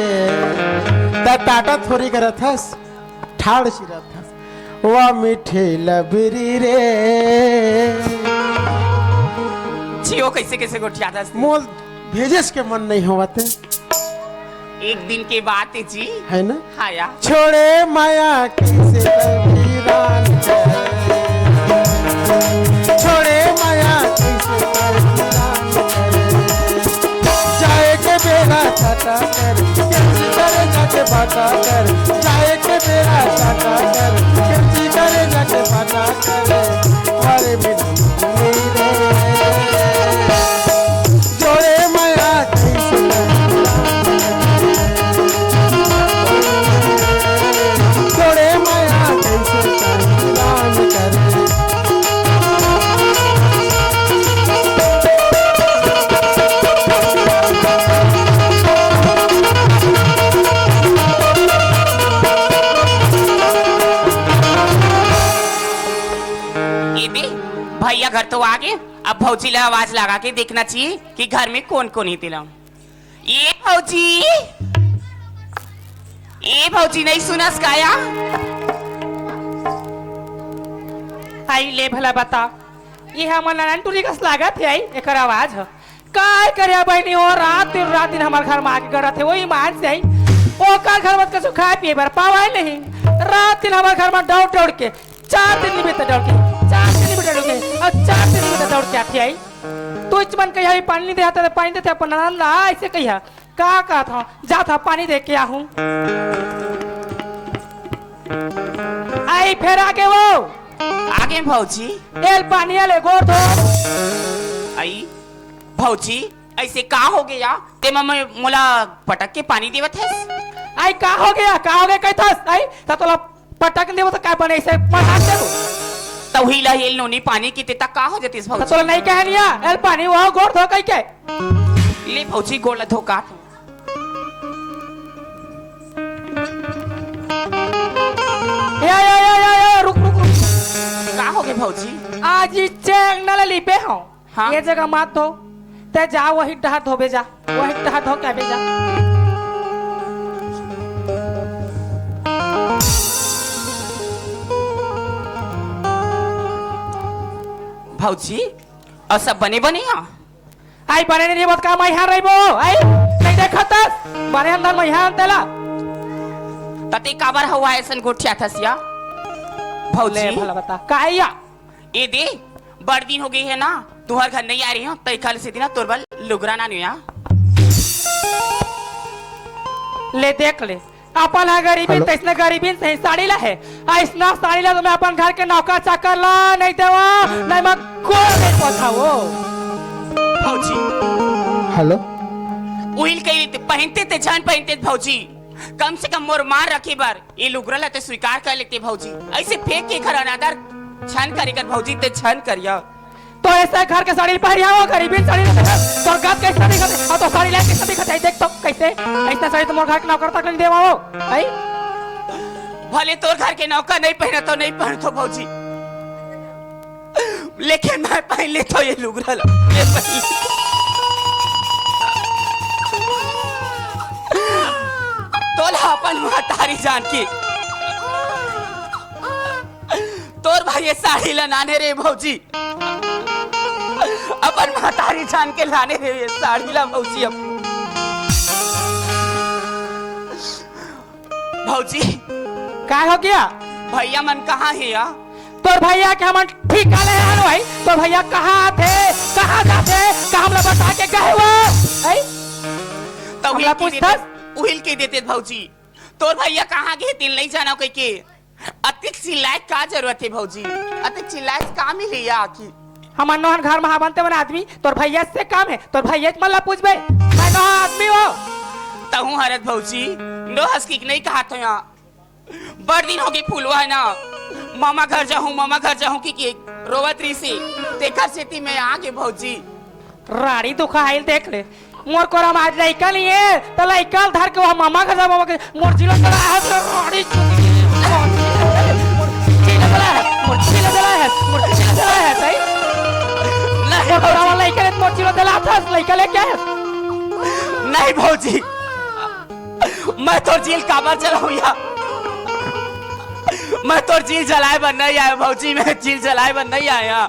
त टाटा थोड़ी करत हस, ठाड़ सिरत हस। वाह मीठे लबरी रे। जियो कैसे कैसे गोठियाथस। मोल भेजेस के मन नहीं होवत हे। एक दिन के बात हे जी। है ना? हाँ यार। छोड़े माया कैसे कभी रान करे। छोड़े माया कैसे कभी रान करे। जाए के बेरा टाटा कर, कैसी करे जाके बाटा कर। जाए के बेरा टाटा कर, कैसी करे जाके बाटा कर। अरे बिना जोड़े माया कैसे जोड़े माया कैसे दान करे। ये दे, भैया घर तो आ गए। अब भौजी ला आवाज लगा के देखना चाहिए कि घर में कौन कौन हे तेला। ए भौजी, ए भौजी, नहीं सुनस का या? आई ले भला बता, ये हमर नारायण टूरी कस लागत हे, आई एकर आवाज ह। काय करे बहिनी हो, रात दिन, रात दिन हमर घर में आके गड़त हे, वो ईमान से आई। ओकर घर में कछु खाए पिए बर पावे नहीं, रात दिन हमर घर में दौड़ दौड़ के चार दिन निमित्त डर के, चार दिन निमित्त चढ़ गए। अच्छा, तेरी बता दौड़ क्या थी आई? तू इच मन कहिया भी पानी नहीं देता, पानी देते अपन आनंद ला, ऐसे कहिया। का कहत हूँ, जात हूँ, पानी दे के आहूँ। आई, फेर आगे वो। आगे भौजी। एल पानी ले गोड़ धो। आई, भौजी, ऐसे का हो गया? ते म-, म-, मोला पटक के पानी देवत हस? आई, का हो गया? का हो गया कहत हस? आई, त तोला पटक देवो त का बने, ऐसे पटक देवो? त उही ला एल नोनी पानी की ते त का हो जतिस त भौजी? तोला नहीं कहे निया, एल पानी वो गोड़ धो कहि के। ले भौजी, गोड़ ला धो का तू। या, या, या, या, या, रुक, रुक, रुक। का हो गए भौजी? आज ई चेंग न ले लिपे हो। हाँ। ये जगह मत धो, ते जा वही डहर धोबे जा, वही डहर धो के आबे जा। भौजी, अउ सब बने बने हे? आई बने नहीं बत का मैं यहाँ रहिबो, आई नहीं देखत हस, बने अंदर मैं यहाँ तेला। तते काबर हवा ऐसन गोठियाथस या? भौजी। ले भला बता, का या? ए दे, बड़ दिन हो गई हे ना, तुहर घर नहीं आ रही हो, तई काल से दिन तोर बल लुगरा ना नुया। ले देख ले, अपन हा गरीबी, हेलो। तैसने गरीबी से साड़ी ला हे। ऐसना साड़ी ला तो मैं अपन घर के नौकर चाकर ला नहीं देवा, नहीं मैं कोई नहीं पठाओ। भौजी। हेलो। उहिल के पहनते ते जान पहनते भौजी। कम से कम मोर मान रखे बर ये लुगरा ला ते स्वीकार कर लेते भौजी। ऐसे फेंक के घर अनादर झन करे कर भौजी, ते झन करिया। तो ऐसा घर के साड़ी पहिरिया हो, गरीबी साड़ी में तोर गत कैसे दिखत है? और तो साड़ी लेके कैसे दिखत है? देख तो कैसे, ऐसा साड़ी तो मोर घर के नौकर तक नहीं देवा हो, आई? भले तोर घर के नौकर नहीं पहने तो नहीं पहन तो भौजी, लेकिन मैं पहन ले तो ये लुगरा ला, मैं पहन ले। तोला अपन महतारी जान के तोर भाई ये साड़ी ला नाने रे भौजी, अपन महतारी जान के लाने रे ये साड़ी ला भौजी। अब भौजी, का हो गया? भैया मन कहाँ हे या? तोर भैया के हमन ठिकाने हे भाई, तोर भैया कहाँ आथे, कहाँ जाथे, का हमला बता के गए वो? हैं? त उहिल हमला के पूछथस? देते, उहिल के देते भौजी, तोर भैया कहाँ गे, तेल नहीं जाना कहि के। अतिक चिल्लाए का जरूरत हे भौजी? अतिक चिल्लाए से का मिली या आखिर? हमर नोहन घर में बनते मन आदमी, तोर भैया से काम हे, तोर भैया मन ला पूछबे, मैं नोहा आदमी हो। तहूँ हरत भौजी, नोहस की नहीं कहा तो यहाँ। बड़ दिन हो गई फुलवा हे ना, मामा घर जाहूँ, मामा घर जाहूँ की, की रोवत रही से, तेकर सेती मैं आ गे भौजी। राड़ी दुखा आइल देख ले। मोर कोरा में आज लइका नहीं हे, त लइका ल धर के वह मामा घर जा, मामा के मोर जिलो चला है, तो राड़ी चुकी। मोर जिलो चला है, मोर जिलो चला है, मोर जिलो चला है, सही? नहीं, मोर कोरा में लइका नहीं, मोर जिलो चला था, लइका लेके आए। नहीं भौजी, मैं तोर जिल काबर जलाऊं या? मैं तोर जिल जलाए बर नहीं आया भौजी, मैं जिल जलाए बर नहीं आया।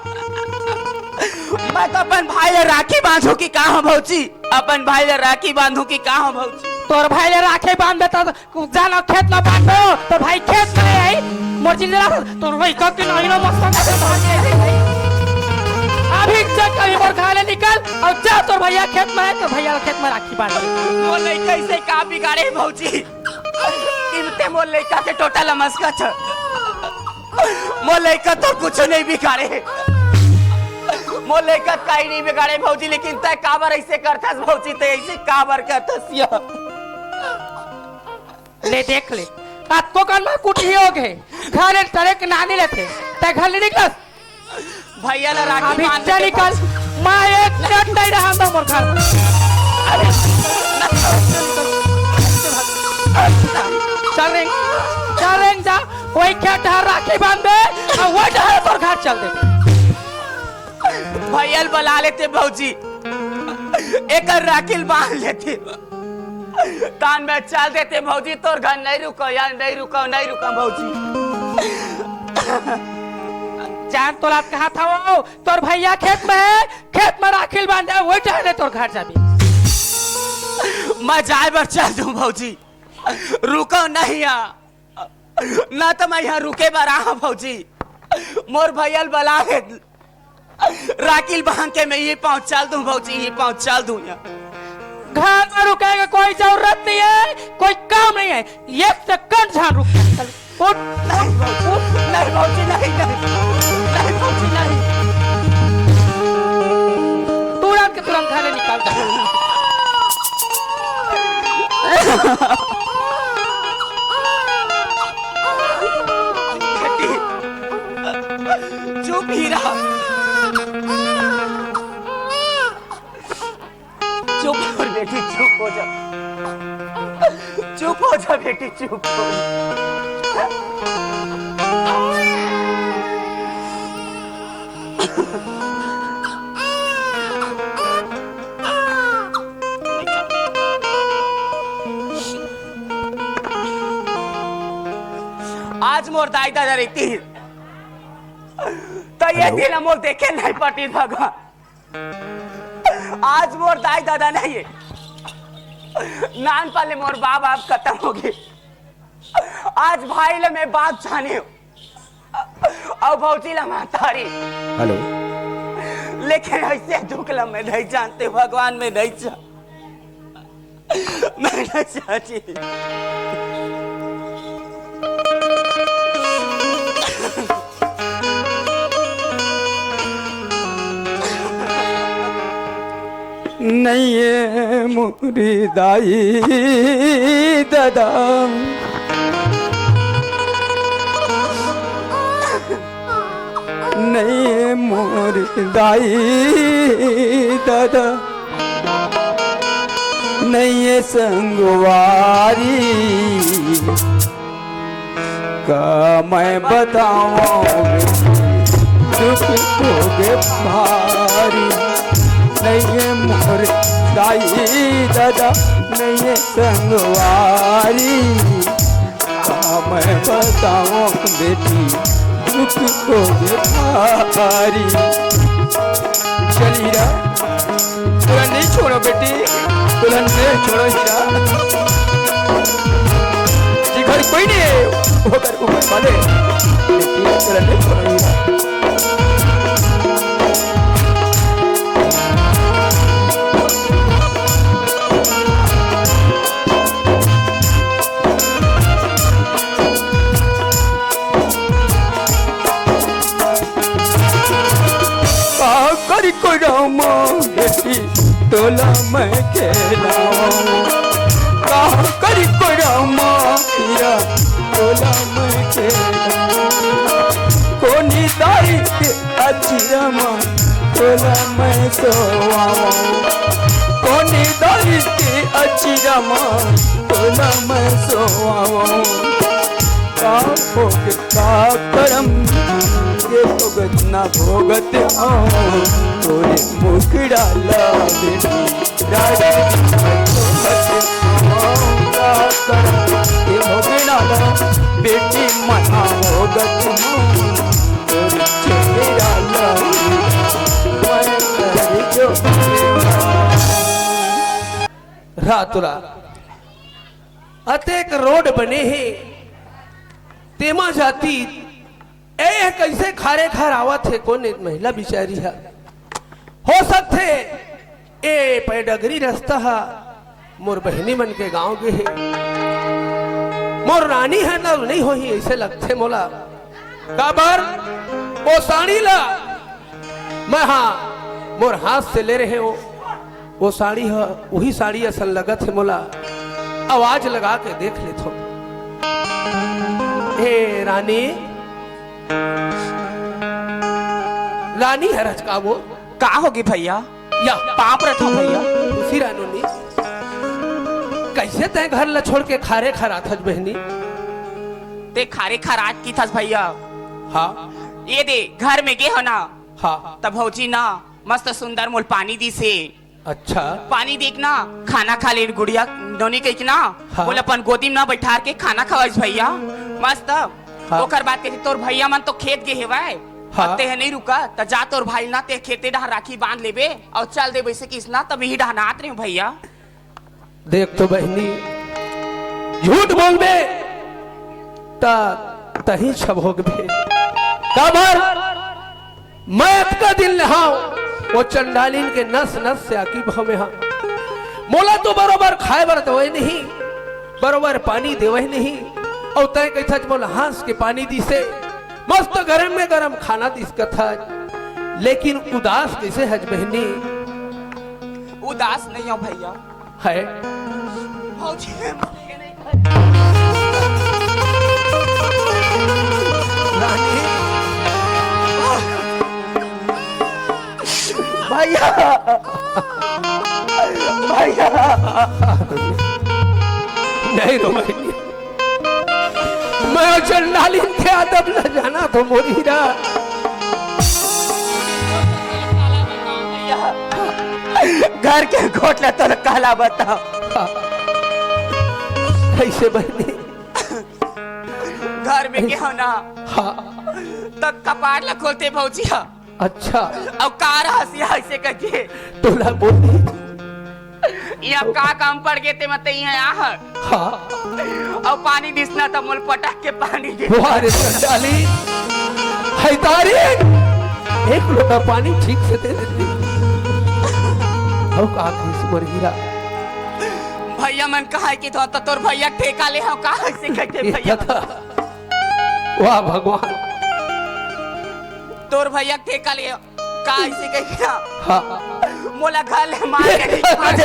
मैं तो अपन भाई ले राखी बांधू की कहा भौजी, अपन भाई ले राखी बांधू की कहा भौजी। तोर भाई ले राखी बांध देता तो जाना खेत में बांध दो, तोर भाई खेत में आई, मोर जिल जला तो तोर भाई का के नहीं ना मस्त। अभी चल कभी मोर घर ले निकल और जा, तोर भैया खेत में है, तोर भैया खेत में राखी बांध। मोर लइका इसे का बिगाड़े भौजी? इनते मोर लइका के टोटा लमस्का छ। मोर लइका तो कुछ नहीं बिगाड़े। मोर लइका काई नहीं बिगाड़े भौजी, लेकिन तय काबर ऐसे करथस भौजी, तय ऐसे काबर करथस या? ले देख ले, अतको कन में कुटी हो गए, घर एक तरह के नानी लेथे, तय घर ले निकलस। भैया ला राखी अभी बांध चल देते निकल, भौजी। मैं एक मिनट नहीं रहा तो मोर घर। अरे, चल रे, चल रे जा, वही खेत डहर राखी बांध दे, और वही डहर तोर घर चल दे। भैया ला बला लेते भौजी, एकर राखी ल बांध लेते। तान में चल देते भौजी, तोर घर नहीं रुको यार, नहीं रुको, नहीं रुको भौजी। जान तोला कहा था वो, तोर भैया खेत में है, खेत में राखी ल बांधे, वही टहले तोर घर जाबे। मैं जाए बर चल दूं भौजी, रुको नहीं या, ना तो मैं यहाँ रुके बर रहा भौजी, मोर भैया ल बला ले। राखी ल बांध के मैं ये पाँव चल दूं भौजी, ये पाँव चल दूं। घर में रुके के कोई जरूरत नहीं है, कोई काम नहीं है, एक सेकंड झन रुक। उठ, नहीं भौजी, नहीं भौजी, नहीं, नहीं, नहीं भौजी, नहीं। तुरंत के तुरंत घर ले निकल जा। बेटी, चुप ही रह। चुप हो बेटी, चुप हो जा। चुप हो जा बेटी, चुप हो जा। आज मोर दाई ददा रहितिस त ये दिन मोर देखे नहीं पड़तिस भगवान। आज मोर दाई ददा नहीं हे, नानपन ले मोर बाप खतम हो गे। आज भाई ल मैं बाप जानेंव, अउ भौजी ल महतारी। लेकिन अइसे दुख ल मैं नहीं जानतेंव भगवान, मैं नहीं जान मैं नहीं जानतेंव। नहीं हे मोरी दाई ददा, नहीं हे मोरी दाई ददा, नहीं हे संगवारी। का मैं बतावंव दुख होगे भारी। नहीं हे मोर दाई ददा, नहीं हे संगवारी। का मैं बतावंव बेटी दुख होगे भारी। चली रा तोला नहीं छोड़ों बेटी, तोला नहीं छोड़ों हीरा। जी घर कोई नहीं हे, ओकर ऊपर वाले। बेटी, तोला नहीं छोड़ों हीरा। का करी कोई रामा बेटी, तोला मैं खेलावंव। का करी कोई रामा हीरा, तोला मैं खेलावंव। कोनी दाई के अचरा म तोला मैं सोवावंव। कोनी दाई के अचरा म तोला मैं सोवावंव। का होगे का करम, ये भोगत ना भोगत हंव, तोरे मुखड़ा ला बेटी, राज भोगत हंव। का करम, ये भोगना ला बेटी, मना भोगत हंव, तोरे चेहरा ला मैं कर जो रात ला अतेक रोड बने हे, तेमा जाती, ए कइसे खारे खार आवत हे, कोन ए महिला बिचारी ह? हो सकथे, ए पैडगरी रस्ता ह, मोर बहिनी मन के गांव गे हे। मोर रानी ह त नइ होही, अइसे लगथे मोला। काबर? ओ साड़ी ला मैं हा मोर हाथ से ले रहे हो, वो साड़ी ह, उही साड़ी असन लगत हे मोला। आवाज लगा के देख लेथों। हे रानी, रानी हरच का वो? का होगे भैया? या पाँव परत हंव भैया। खुशी रानूनी, कइसे तैं घर ला छोड़ के खारे खार आथस बहिनी? तैं खारे खार आत किथस भैया। हाँ। ये दे, घर में गे हो ना, हाँ। त भौजी ना मस्त सुंदर मोला पानी दिस हे। अच्छा। पानी देके ना खाना खा ले गुड़िया नोनी कहिके ना, हाँ। मोला अपन गोदी में ना बइठार के खाना खवाइस भैया। मस्त। हाँ। ओकर बाद कहिथे, "तोर भैया मन तो खेत गे हेवय, हाँ। अब तेह नइ रुका, त जा तोर भाई ना तेह खेते डहर राखी बांध लेबे अउ चल देबे," अइसे किहिस ना, तब इही डहर आत रहेंव भैया। देख तो बहिनी, झूठ बोलबे त तहीं छभोगबे। काबर? मैं अतका दिन ले हंव, वो चंडालिन के नस नस से आकिब हंव मैं हा। मोला तो बरोबर खाए बर देवय नहीं, बरोबर पानी देवय नहीं, अउ तंय कहिथस मोला हंस के पानी दिसे, मस्त गरम में गरम खाना दिस कथस, लेकिन उदास कइसे हस बहिनी? उदास नइ हंव भइया। हे भौजी, रानी, भइया, भइया। नहीं रो बहिनी, मैं चंडालिन के आदत ल जानथंव मोर हीरा। घर के गोठ ल तोला काला बतावंव। कइसे बहिनी? घर में के हंव ना, हाँ। त कपाट ल खोलते भौजी हा। अच्छा। अउ का रहस्य हे अइसे कहिके? तोला बोल दी। इहां का काम पड़ गे ते मते इहां आहय। हाँ। अउ पानी दिस ना त मोला पटक के पानी दे। वाह रे चंडाली, हे तारी, एक लोटा पानी ठीक से दे देती। अउ का कहिस मोर हीरा? भइया मन कहय कि तो, तो तोर भइया ठेका ले हंव का अइसे कहिथे ये भइया। कथा। वाह भगवान। तोर भइया ठेका ले हंव का अइसे कहिथे? हाँ। मोला घर ले मार के निकाल।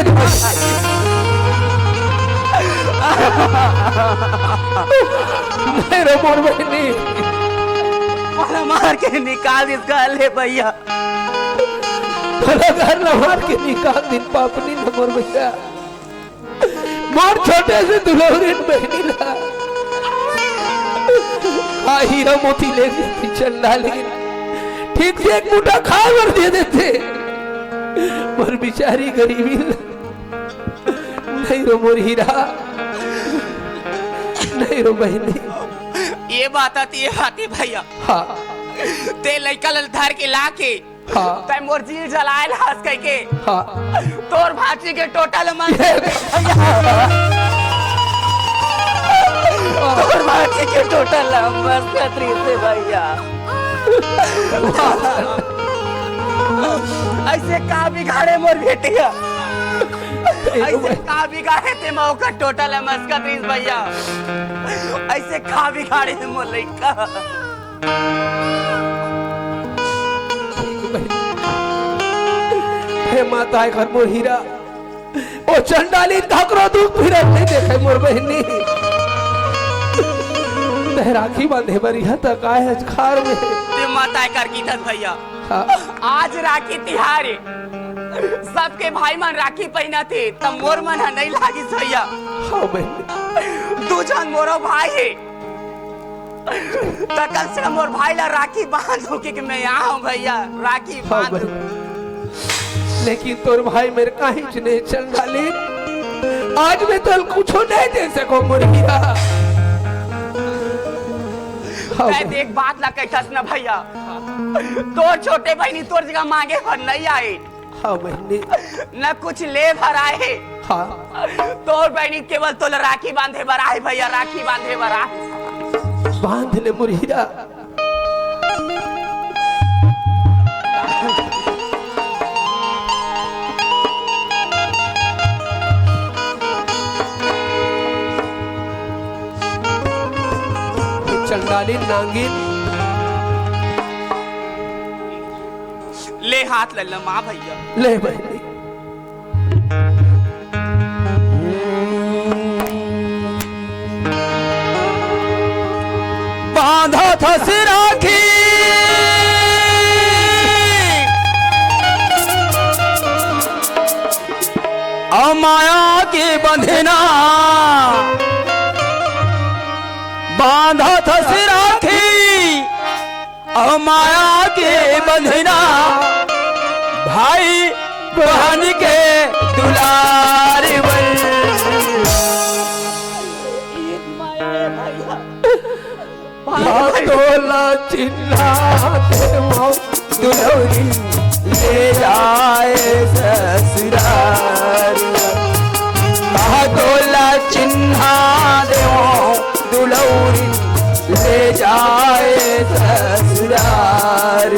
नहीं रे मोर बहिनी। मोला मार के निकाल दिस घर ले भइया। मोला घर ले मार के निकाल दिस पापनी न मोर भइया। मोर छोटे से दुलौरिन बहिनी ला का हीरा मोती ले देती चंडालिन, ठीक से एक मुठा खाए बर दे देते। मोर बिचारी गरीबी ला। नहीं रो मोर हीरा, नहीं रो बहिनी। ये बात आती, ये बात ही भइया। हाँ। ते लइका ल धर के लाके हाँ। तंय मोर जी जलाय ल हस कहिके। हाँ। तोर भांची के टोटा ल मस-, ये तोर भांची के टोटा ल मस कतरी से भइया। अइसे का बिगाड़े मोर बेटिया? अइसे का बिगाड़े ते मा ओकर टोटा ल मस कतरी से भइया? अइसे का बिगाड़े ते मोर लइका? हे माता, एकर मोर हीरा, ओ चंडाली ककरो दुख पीरा नइ देखय मोर बहिनी। तैं राखी बांधे बर इहां तक आए हस खार में। ते माता एकर कहिथस भइया। हाँ। आज राखी तिहार हे, सबके भाई मन राखी पहिनथे, त मोर मन ह नइ लागिस भइया। हाँ बहिनी। दू झन मोरो भाई हे, त कम से कम मोर भाई ला राखी बांध दू, क्योंकि मैं यहाँ हूँ भइया, राखी हाँ बांध दू। बहिनी। लेकिन तोर भाई मेर काहीच नइ चंडाली, आज मैं तोला कुछो नइ दे सकंव मोर हीरा। हाँ तैं बहिनी। देख बात ला कहिथस न भइया, तोर छोटे बहिनी तोर जगह मांगे बर नइ आए। हाँ बहिनी। न कुछ ले बर आए। हाँ। तोर बहिनी केवल तोला राखी बांधे बर आए भइया, राखी बांधे बर आए। बांध ले मोर हीरा। चंडाली नांगिन। ले हाथ ल लमा भइया। ले बहिनी। बांधत हस राखी अउ माया के बंधना, बांधत हस राखी अउ माया के बंधना, भाई बहन के दुलार बर। हाँ, तोला चिन्हा देवो दुलौरी ले जाए ससुरार। हाँ, तोला चिन्हा देवो दुलौरी ले जाए ससुरार।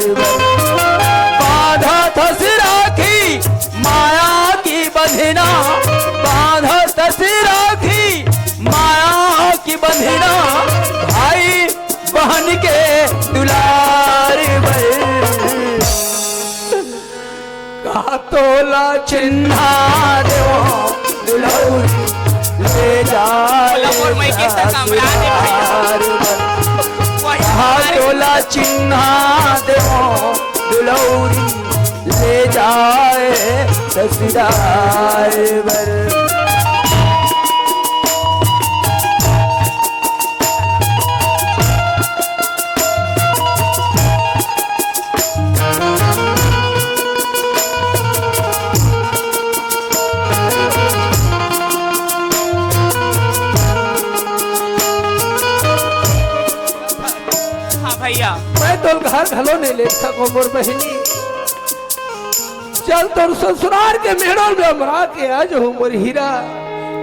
भाई बहन के दुलार बर। का तोला चिन्हा देवो दुलौरी ले जाए बोला, मोर मइके से कमरा दे भैया। ससुरार बर। वही का हमारे तोला चिन्हा देवो दुलौरी ले जाए ससुरार बर। हाँ भैया। मैं तो घर घलो नहीं ले सको मोर बहिनी। चल तोर ससुरार के मेड़ोल में अमरा के आ जाहूं मोर हीरा।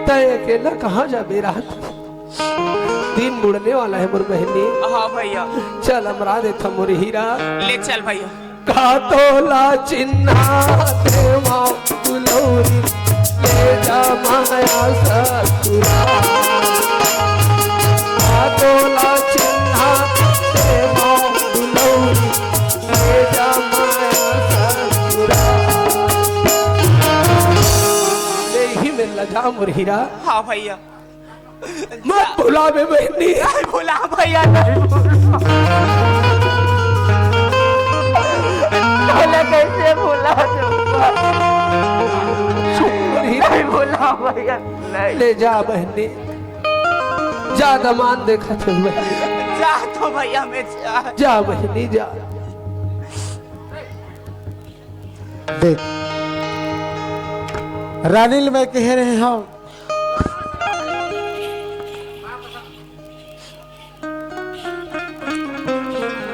तय अकेला कहाँ जाबे रात? दिन बुड़ने वाला है मोर बहिनी। हाँ भैया। चल अमरा देथा मोर हीरा। ले चल भैया। का तोला चिन्हा देवा दुलौरी ले जा माया ससुरा। का तोला चिन्हा देवा दुलौरी ले जा माया ससुरा। ले ही में लजा मोर हीरा। हाँ भैया। मत भुलावे बहिनी। नहीं भुला भैया, नहीं भुला। तोला कैसे भुला दूंगा? नहीं भुला भैया, नहीं। ले जा बहिनी, जा दमान देखत हे बहिनी। जा तो भैया मैं जा। जा बहिनी जा। देख रानी ल मैं कहे रहे हंव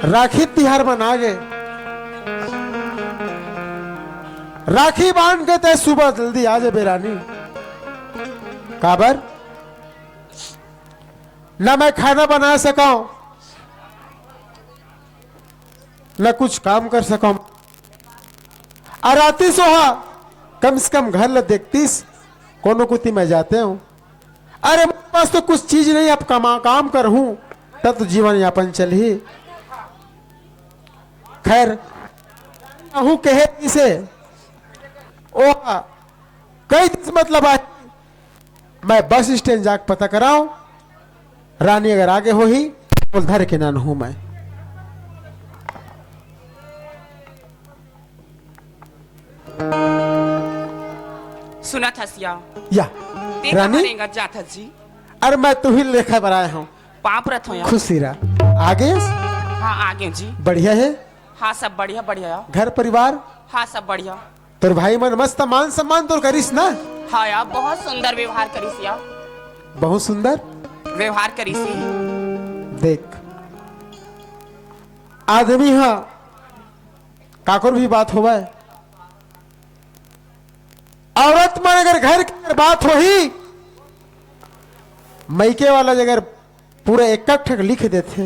राखी तिहार मना गे। राखी बांध के तैं सुबह जल्दी आ जाबे रानी। काबर? ना मैं खाना बना सकंव, ना कुछ काम कर सकंव। अउ राती सोहा कम से कम घर ल देखतिस, कोनो कुती मैं जाते हंव। अरे, मोर पास तो कुछ चीज नहीं, अब कमा, काम करहूं, तब तो जीवन यापन चलही। खैर, कहूं कहे इसे, ओ कई दिस मतलब आही, मैं बस स्टैंड जाके पता करांव, रानी अगर आगे होही, तो धर के नन हूं मैं। सुनत हस या? या। ते रानी? कहाँ रेंगत जात हस जी? अरे, मैं तुही लेखे बर आए हंव। पाँव परत हंव या। खुशी रह। आगे? हाँ, आगे जी। बढ़िया हे? हाँ, सब बढ़िया, बढ़िया या। घर परिवार? हाँ, सब बढ़िया। तोर भाई मन मस्त मान सम्मान तोर करिस ना? हाँ या, बहुत सुंदर व्यवहार करिस या। बहुत सुंदर? व्यवहार करिस ही। देख, आदमी हा काकर भी बात होवय, औरत मन अगर घर के अगर बात होही, मइके वाला जगह पूरा एक एक ठक लिख देथे।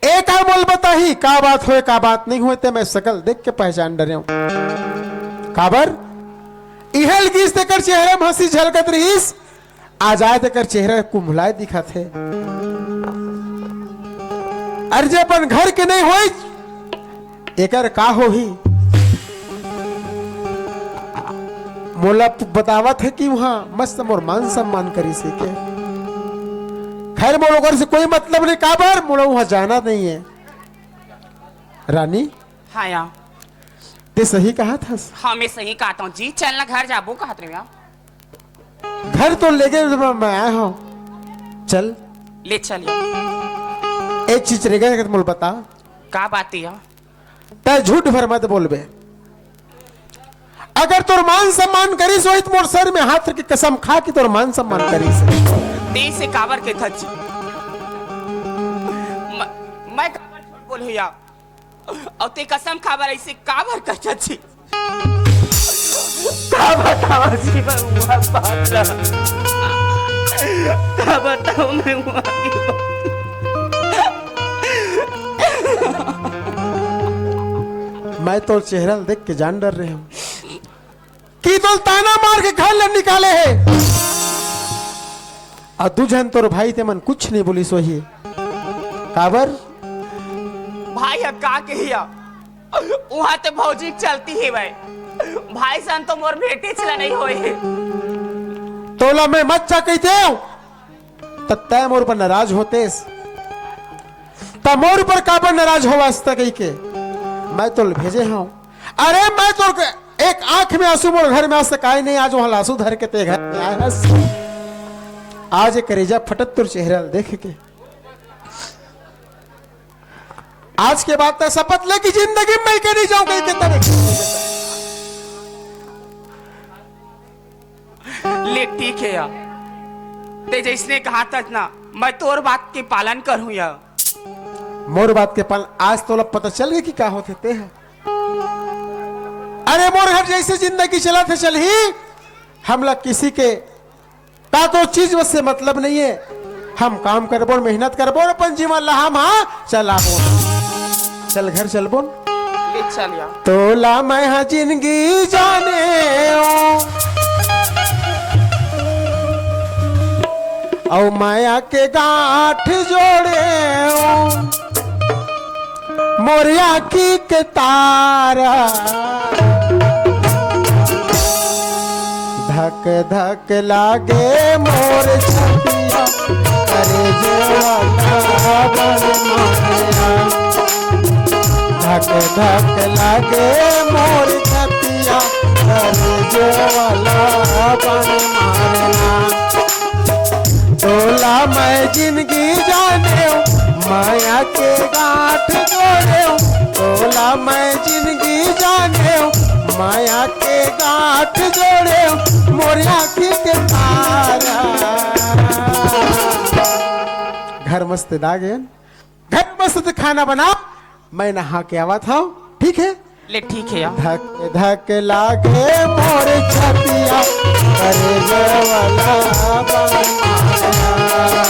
ए का मोल बताही, का बात होय, का बात नहीं होय, ते मैं सकल देख के पहचान डरेंव। काबर? इहल गिस तेकर चेहरा में हंसी झलकत रहिस, आज आय तेकर चेहरा कुम्हलाय दिखत हे। अरे जे अपन घर के नहीं होय, एकर का होही? मोला प-, बतावत हे कि उहाँ मस्त मोर मान सम्मान करिस हे के। खैर, मोला ओकर से कोई मतलब नहीं, काबर मोला उहाँ जाना नहीं हे। रानी, हाँ या। ते सही कहत हस। हाँ, मैं सही कहत हंव जी। चल ना घर जाबो कहत रहेंव या। घर तो लेगे मैं, मैं आए हंव। चल। ले चल या। एक चीज रह गे, मोला बता। का बात हे या? तैं झूठ भर मत बोलबे। अगर तोर मान सम्मान करिस होही त मोर सर में हाथ रख के कसम खा कि तोर मान सम्मान करिस। ते से काबर के धज्जी? म-, मैं काबर झूठ बोलहूँ या? अउ ते कसम खाबर ऐसे काबर कहत हस? का बतावं जी मैं उहाँ बात ला? का बतावं मैं उहाँ की बात? मैं तोर चेहरा ल देख के जान डर रहे हंव कि तोला ताना मार के घर ले निकाले हे। अउ दू झन तोर भाई ते मन कुछ नहीं बोलिस होही। काबर? भाई ह का कहिया, उहाँ ते भौजी के चलती हे भाई। भाई सन तो मोर भेंटेच ला नहीं होए। तोला मैं मत जा कहितेंव, त तैं मोर ऊपर नाराज होतेस। त मोर ऊपर काबर नाराज होवस त कहिके मैं तोला भेजे हंव। अरे मैं तोर के एक आंख में आंसू मोर घर में आज तक आए नहीं, आज उहाँ ले आंसू धर के तें घर में आए हस। आज ये करेजा फटत तोर चेहरा ल देख के। आज के बाद तैं शपथ ले कि जिंदगी में मैं कहीं नहीं जाऊं, कहीं के तरह। ले ठीक हे यार, तें जइसने कहा तस ना, मैं तोर बात के पालन करहूं यार। मोर बात के पालन? आज तोला पता चल गे कि का होथे तें ह। अरे मोर घर जइसे जिंदगी चलत हे चलही, हमला किसी के का तो चीज से मतलब नहीं हे। हम काम करबोन, मेहनत करबोन, अपन जीवन ला हम, हाँ, चलाबोन। चल घर चलबोन। ले चल यार। तोला मैं हा जिंदगी जानेंव, अउ माया के गांठ जोड़ेंव। मोर आँखी के तारा, धक धक लागे मोर छतिया, करेजवा काबर मारेला। धक धक लागे मोर छतिया, करेजवा काबर मारेला। तोला मैं जिंदगी जानेंव, माया के गांठ जोड़ेंव। तोला मैं जिंदगी जानेंव, माया के गांठ जोड़ेंव, मोर आँखी के तारा। घर मस्त दागे, घर मस्त खाना बना, मैं नहा के आवत हंव, ठीक हे? ले ठीक हे यार। धक धक लागे मोर छतिया, करेजवा काबर मारेला।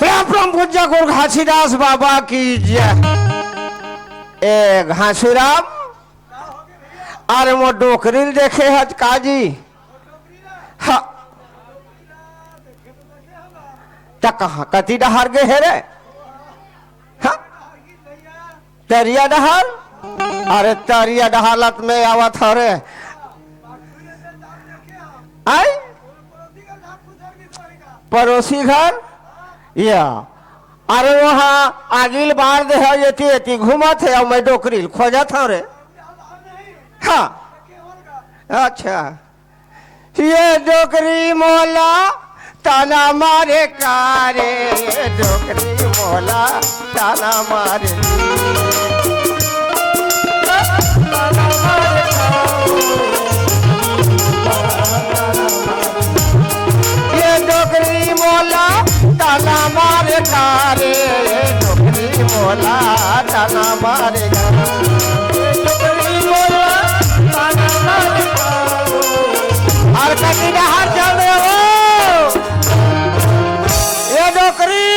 प्रेम प्रेम पूज्य गुरु घासीदास बाबा की जय। ए घासीराम, अरे मोर डोकरी ल देखे हच का जी? हाँ। त कहाँ कति डहार गे हे रे? हाँ? तरिया डहार? अरे तरिया डहार लत में आवत हव रे। आई? पड़ोसी घर? या। अरे वहाँ आगी ल बार दे हे, एती एती घूमत हे, अउ मैं डोकरी ल खोजत हव रे। हाँ। अच्छा। ये डोकरी मोला ताना मारे का रे, डोकरी मोला ताना मारे। ये डोकरी मोला ताना मारे का रे, ये डोकरी मोला ताना मारे का। ये डोकरी मोला ताना मारे का। अउ कति डहार चल दे हो। ये डोकरी,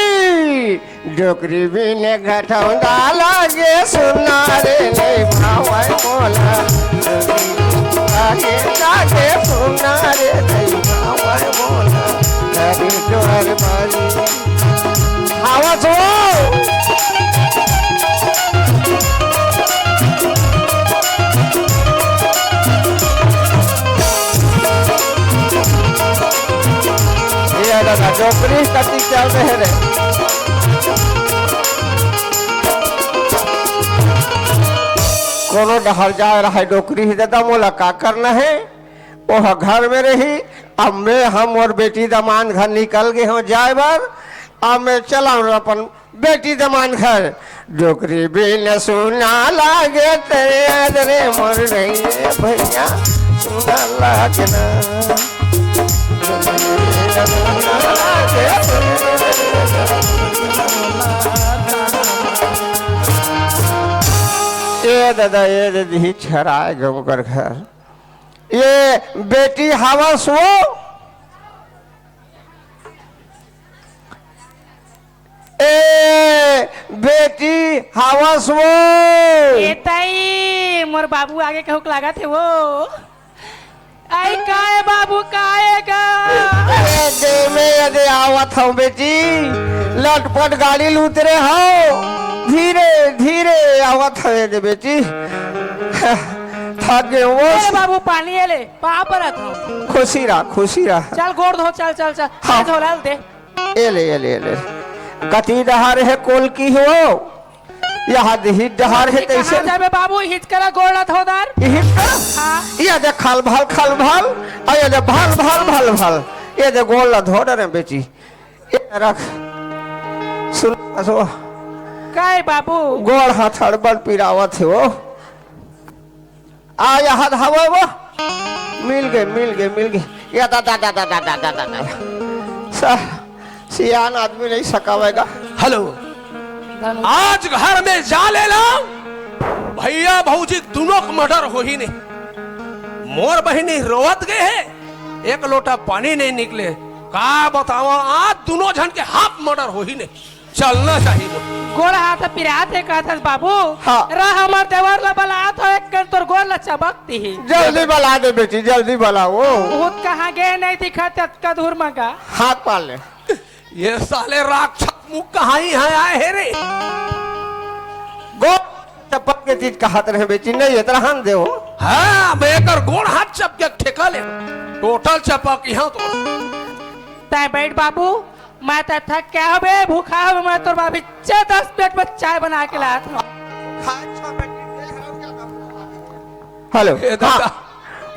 डोकरी बिन घटौंदा लागे सुना रे, नइ भावय मोला। लागे, लागे सुना रे, नइ भावय मोला। लागे जोहर बारी। आवत हो। ये दादा, डोकरी कति चल रहे रे। कोनो डहर जाए रहे डोकरी ही ददा, मोला का करना हे? ओह घर में रही। अब मैं, हम अउ बेटी दमांद घर निकल गे हों जाए बर। अब मैं चला हूँ अपन बेटी दमांद घर। डोकरी बिन सुना लागे तेरे, अरे मोर नहीं भैया, सुना लागे ना। ए ददा, ए ददी, छराए गे ओकर घर। ए बेटी हवस वो, ए बेटी हवस वो। ए ताई, मोर बाबू आगे कहूक लागत हे वो। आई काय बाबू, काय का? ए दे में, ए दे आवत हूँ बेटी, लटपट गाड़ी ल उतरे हूँ, धीरे धीरे आवत हूँ, ए दे बेटी। थक गे हूँ वो। ए बाबू, पानी ए ले, पाँव परत हूँ। खुशी रह, खुशी रह। चल गोड़ धो, चल चल चल। हाँ। ए झोला ल दे। ए ले, ए ले, ए ले। कती डहर हे कोलकी हो? यहाँ दिही डहार हे। कइसे? कहाँ जाबे बाबू, हिचकरा गोड़ ला धोदार। हिचकरा? हाँ। ये दे खल भल, खल भल, अउ ये दे भल भल, भल भल। ये दे गोड़ ला धो डरे बेटी। ये रख। सुन, असो। काय बाबू? गोड़ हाथ हड़बड़ पिरावत हे वो। आ, यहाँ हवे वो। मिल गे, मिल गे, मिल गे। या दा, दा, दा। सा, सियान आदमी नहीं सकावेगा। हेलो। आज घर में जा ले ला। भैया भौजी दुनों के मर्डर होही नहीं। मोर बहिनी रोवत गे हे, एक लोटा पानी नहीं निकले। का बतावा, आज दुनों झन के हाफ मर्डर होही नहीं। चलना चाहिए। गोड़ हाथ पिरात हे कहत हस बाबू। हाँ। रा हमर देवर ला बलात हंव, एक कन तोर गोड़ ला चबक दिही। जल्दी बला दे बेटी, जल्दी बला वो। भूत कहाँ गे नहीं दिखत, अतका दूर म गा। हाथ पार ले। ये साले राक्षस मुख कहाँ ही है आए हे रे? गोड़ चपक के चीज कहत रहे बेटी, नहीं इतना हन दे हो। हाँ, मैं एकर गोड़ हाथ चपके ठेका ले। टोटल चपक यहाँ तो। तैं बैठ बाबू, मैं तो थक के हंव बे, भूखा हंव बे, मैं तोर बर अभी छह दस मिनट में चाय बना के लात हंव। हेलो। ए दादा। हाँ,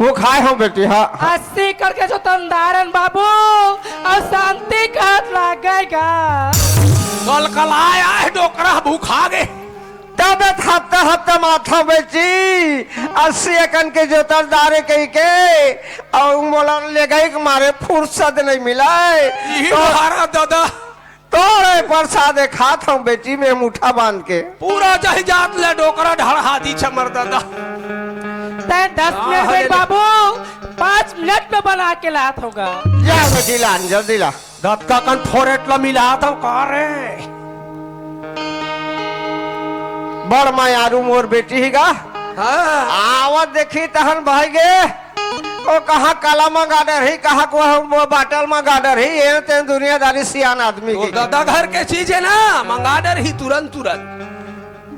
वो खाए हंव बेटी, हाँ, हाँ। अस्सी करके जो तंदारन बाबू, अउ शांति कहत लागेगा। कल कल आय, आय डोकरा भूखा गे। तबे हफ्ता हफ्ता माथा बेची, अस्सी एकन के जोतर दारे कहिके, अउ मोला ले गई के मारे फुर्सत नहीं मिला है। यही तो तुम्हारा दादा। तोरे प्रसाद खात हंव बेटी, मैं मुठा बांध के। पूरा जहिजात ले डोकरा ढड़हा दी छमर दादा। तैं दस मिनट बैठ बाबू, पाँच मिनट में बना के लात हंव गा। जा बेटी लान, जल्दी ला। दतका कन फोरेट ला मिलात हंव का रे? बड़ मयारू मोर बेटी ही गा। हाँ। आवत देखी तहन भाई गे। ओ कहाँ काला मंगा डरही, कहाँ को हम वो बाटल मंगा डरही, ये ते दुनियादारी सियान आदमी तो की। दादा घर के चीज है ना, मंगा डरही तुरंत तुरंत।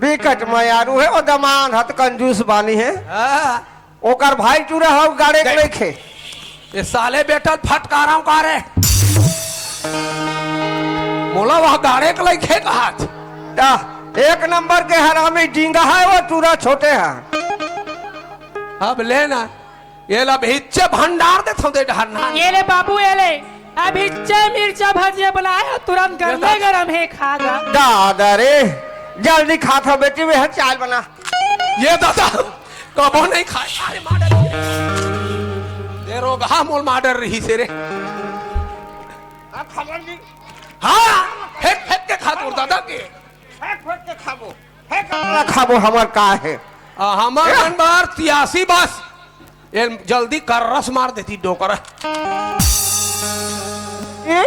बिकट मयारू है, वो दमांद हत कंजूस बानी है। हाँ। ओकर भाई टूरा हव गाड़े के देख। लइखे। ये साले बेटा फटकारा हूँ का रे? मोला वह गाड़े के लइखे कहा। ता, एक नंबर के हरामी डींगा है, वो टूरा छोटे है। अब ले ना, ये ला भिच्चे भंडार दे थो दे ढरना। ये ले बाबू, ये ले। अभी चे मिर्चा भजिया बनाए हो, तुरंत गरमे गरम हे खा गा। दादा रे, जल्दी खा था बेटी, मैं चाय बना। ये दादा, कबो नहीं खाए। अरे मार डर। ये रोगहा मोल मार डर रही से रे। आप खबर नहीं। हाँ, फेंक फेंक के खा तोर दादा के। फेंक फेंक के खाबो। फेंक के खाबो, हमर का है? आ, हमर ए? मन बार तियासी बस। ये जल्दी कर रस मार देती डोकर। ए?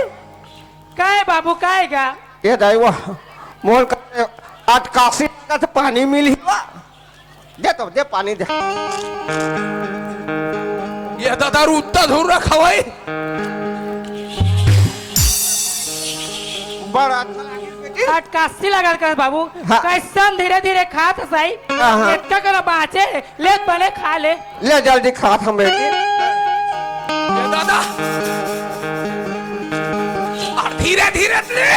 काय बाबू, काय गा? ये दाई वो, मोर का अटकासी का तो पानी मिली बा। दे तो, दे पानी दे। ये दादा रे उत्ता धूर रखा भाई। बड़ा अच्छा लगे बेटी। अटकासी लगल कर बाबू। हाँ। कैसन धीरे धीरे खात सही। हाँ, हाँ। इतना करो बाँचे, ले बने खा ले। ले जल्दी खात हम बेटी। ये दादा। और धीरे धीरे ले।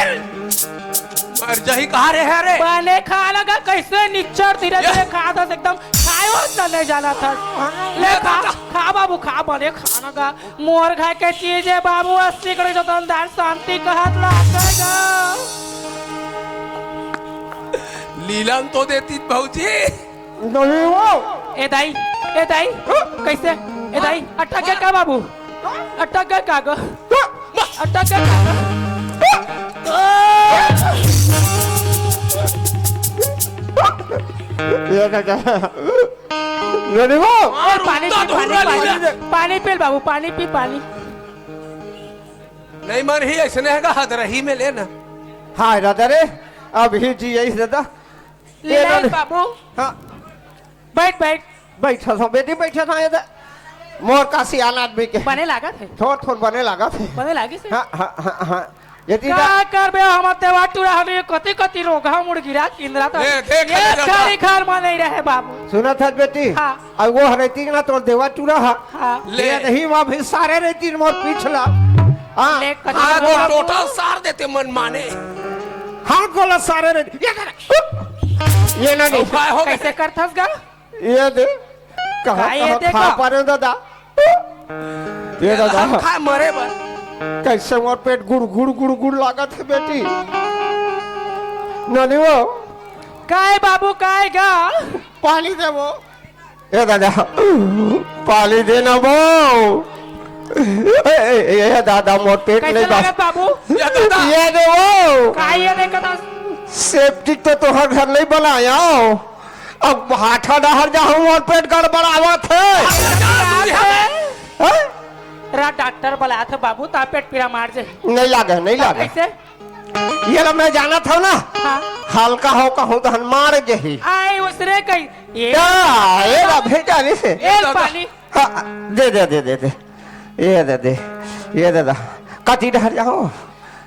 मर जाही कहा रे है रे। बने खा लगा, कैसे निच्चर धीरे धीरे खा दस, एकदम खायो न ले जाना था। ले खा, खा बाबू, खा, बने खा लगा। मोर घर के चीज है बाबू, अस्सी करोड़ जो दमदार शांति कहत ला। लीलन तो देती भौजी। नहीं वो। ए दाई, ए दाई, कैसे? ए दाई, अटक गया का बाबू? अटक गया का गो? अटक गया का गो? ये का, का? नहीं वो। ए, पानी पी, पानी, पानी, पानी पी बाबू, पानी पी, पानी। नहीं मन ही ऐसे नहीं है, हद रही में लेना। हाँ दादा रे, अब ही जी यही दादा। ले बाबू। हाँ। बैठ, बैठ। बैठा था बेटी, बैठा था ये दे। मोर का सियान आदमी के। बने लागत है। थोर, थोर बने लागत है। बने लागिस है। हाँ, हाँ, हाँ, हाँ। ये दे का करबे, हमर देवा टूरा हनु, कति, कति रोगहा मुड़ गिरा, किंदरा तो। ले, देख, ये ले, देख। घर, घर में नहीं रहे बाबू। सुना था बेटी? हाँ। अब वो हरे तीन ना तोर देवा टूरा हा। हाँ। ले। ये नहीं, वहाँ भी सारे रे तीन मोर पिछला। हाँ। ले, कति हाँ, वो रोगहा टोटल सार देते मन माने। हाँ, गोला सारे रे। ये कर। ये ना नहीं। उपाय हो गए। कैसे करथस गा? ये दे। कहाँ, का ये कहाँ देखो? खा पा रहे दादा? ये दादा। हम खाए मरे बर। कैसे मोर पेट गुड़, गुड़, गुड़, गुड़ लागत है बेटी? ननी वो। काय बाबू, काय गा? पानी दे वो। ए दादा, पानी दे ना वो। ए, ए, ए, ए दादा, मोर पेट कैसे नहीं बस। लागत बाबू? ये दादा। ये दे वो। काय ये देखत हस? सेप्टिक तो तोहर घर नहीं बनाया हो। अब भाठा डहर जाहूं और पेट गड़बड़ावत है। हैं? रा डॉक्टर बुलाया था बाबू, ता पेट पीरा मार जे। नहीं लागे, नहीं लागे। कैसे? ये ला मैं जाना था ना। हाँ। हल्का हो कहूँ तो हन मार जही। आई उसने कही, ये क्या? ये ला भेजा नहीं से। एक पानी। हाँ, दे, दे, दे, दे, दे। ये दे, दे। ये दे, दे। कति डहर जाओ?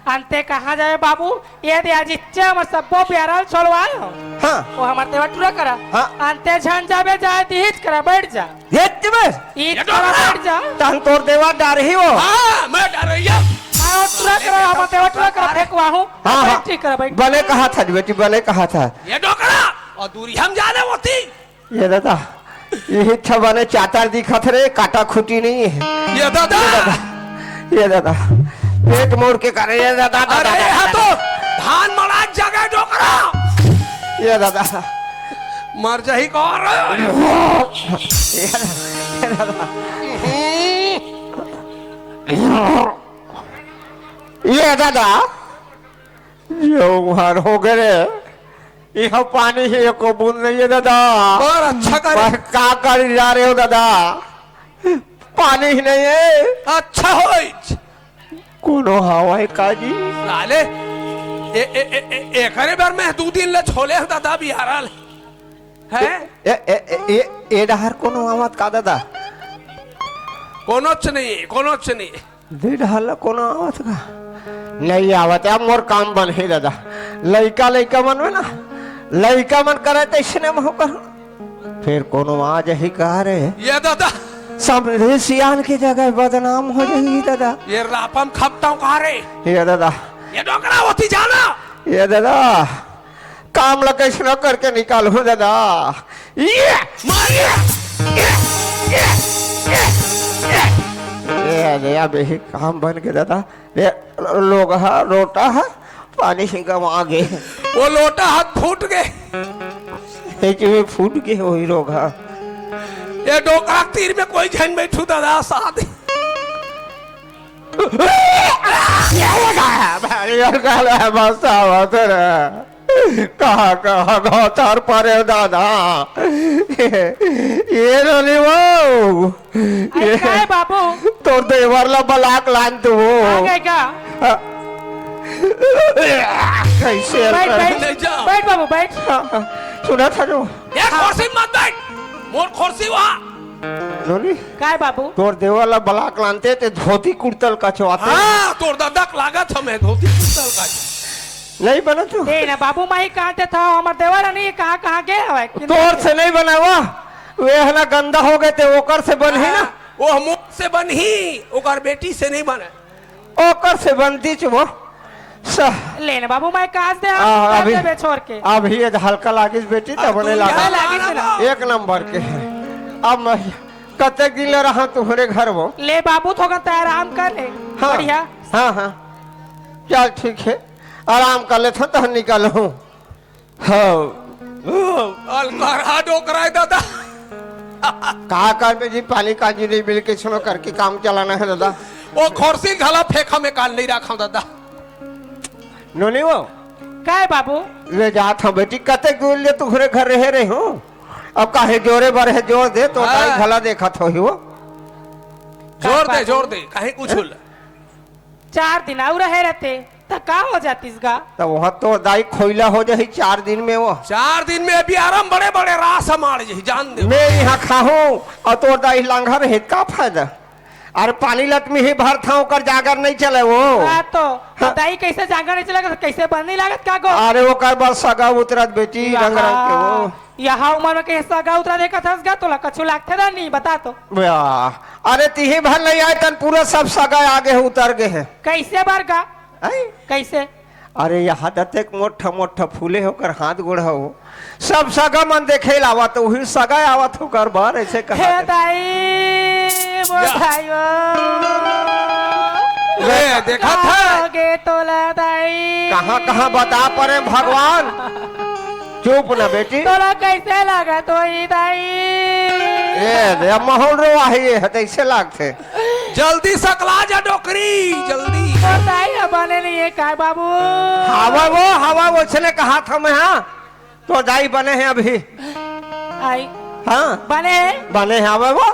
अंते कहाँ जावे बाबू? ये दे आज इच्छा हमर सब्बो प्यारा ल छोड़वाए हो। हाँ। वो हमर देवा टूरा करा। हाँ। अंते झन जाबे जाए ती हिच करा बैठ जा। हिच में? हिच करा बैठ जा। तहन तोर देवा डर ही हो। हाँ, मैं डर रही हूँ। हाँ, वो टूरा करा, हमर देवा टूरा करा, फेंकवा हूँ। हाँ, हाँ। ठीक करा बैठ। बने कहा था बेटी, बने कहा था। ये डोकरा, और दूरी हम जाने होती। ये दादा, यही छबा ने चातर दिखत रे, काटा खुटी नहीं है। ये दादा। ये दादा, ये दादा, पेट मोड़ के करे, ये दादा, दादा, अरे, दादा, यहाँ दादा। तो धान मड़ा जगह डोकरा। ये दादा। मर जाही कौन? ये, ये दादा। ये दादा। यो हर हो गए रे। यहाँ पानी ही एको बूंद नहीं है दादा। और अच्छा करे। पर का कर जा रहे हो दादा? पानी ही नहीं है। अच्छा होइच। कोनो हवा है का जी? साले, ए, ए, ए, ए, एकरे बार में दू दिन ले छोले हैं दादा बिहारा ले। हैं? ए, ए, ए, ए, ए डहर कोनो आवत का दादा? कोनोच नहीं, कोनोच नहीं। दे डहर ला कोनो आवत का? नहीं आवत, अब मोर काम बन हे दादा। लइका, लइका मन में ना, लइका मन करे तइसने महू कर। फिर कोनो आ जाही का रे? ये दादा। समधी सियान के जगह बदनाम हो जाही दादा। ये रापम खपताऊं का रे? ये दादा। ये डोकरा होती जाना। ये दादा। काम ला कइसनो करके निकालहूं दादा। ये, मार ये, ये, ये, ये, ये। ये, ये, अब यही काम बन के दादा। ये लोग हा, लोटा हा, पानी ही गवा गे। वो लोटा हाथ फूट गए। ये जो फूट गए वही लोग हा। ये डोकरा तीर में कोई झन बैठू दादा साथ। ये लगा, भारी हल्का लगा, मस्त आवत रे। कहाँ, कहाँ गौतर परे दादा? ये रोली वो। अरे ये काय बाबू? तोर देवर ला बलाक लान तू। आ गए का? हाँ। कैसे बैठ, कर-, बैठ। नहीं जा। बैठ बाबू, बैठ। हाँ, हाँ। सुना था जो। ये कुर्सी मत बैठ। मोर कुर्सी वहाँ। रोली। काय बाबू? तोर देवर ला बलाक लानते ते धोती कुर्तल कछवाते। हाँ, तोर दादा के लागत हमें धोती कुर्तल का। नहीं बना तू। ए ना बाबू, माही कहाँ ते था, हमर देवर नहीं, कहाँ, कहाँ गए हवे? तोर से नहीं बनावा, वे है ना गंदा हो गए ते ओकर से बनही ना। हाँ, वो हम से बनही, ओकर बेटी से नहीं बने। ओकर से बनती च वो। सह। ले ना बाबू, मैं काज दे, आ, आप अभी, देबे छोड़ के। अभी ये हल्का लागिस बेटी, तब तू बने लागा। यहाँ लागिस ना। एक नंबर के है। अब मैं कतेक दिन ले रहा तुम्हारे घर वो। ले बाबू, थोकन तैं आराम कर ले। हाँ, बढ़िया। हाँ, हाँ। चल ठीक है, आराम कर ले, तो निकल हूँ। हाँ। अलकरहा डोकरा है दादा। का करबे जी, पानी काजी नहीं मिल के सुनो करके काम चलाना है दादा। वो खोरसी घला फेंका में काल नहीं रखा दादा। नोनी वो। काय बाबू? ले जात हूँ बेटी, कते दूर ले तुम्हारे घर रहे रहे हूँ। अब काहे जोरे बर है, जोर दे, तो हाँ। दाई घला देखत होही वो। जोर दे, बाबू। जोर दे, काहे कुछ होला? चार दिन आऊ रहे रहते, त का हो जातिस गा? त वहाँ तो दाई खोइला हो जाही चार दिन में वो। चार दिन में अभी आराम बड़े बड़े रास मार जाही, जान दे। मैं यहाँ खाहूँ और तोर दाई लांघा रहे, का फायदा? अरे पानी लटमी ही भर था, ओकर जागर नहीं चले वो। हाँ तो, हाँ। दाई कैसे जागर नहीं चलेगा, कैसे बन नहीं लागत का गो? अरे ओकर बर सगा उतरत बेटी, रंग रंग के वो। यहाँ उम्र में कहीं सगा उतरा देखत हस गा, तोला कछु लागथे दा नहीं, बता तो। या, अरे तिही भर नहीं आए तन पूरा सब सगा आगे है, उतर गए हैं। कैसे बर गा? हैं? कैसे? अरे यहाँ दतेक मोटा मोटा फूले होकर हाथ गोड़ हो, सब सगा मन देखे लावा तो वही सगा आवत होकर बर ऐसे कहा हे थे। दाई, वो या। भाई वो। ए, देखा था? का हो गे तोला दाई? कहाँ कहाँ बता परे भगवान। चुप ना बेटी। तोला कैसे लागत होही दाई? ए, दे, माहौल रो आहे, ये है, तो ऐसे लागते। जल्दी सकला जा डोकरी, जल्दी। तो दाई अब बने नहीं है काय बाबू? हवा वो, हवा वो, इसने कहा था मैं, हाँ? तो दाई बने हैं अभी। आई। हाँ। बने हैं? बने हैं, हवा वो।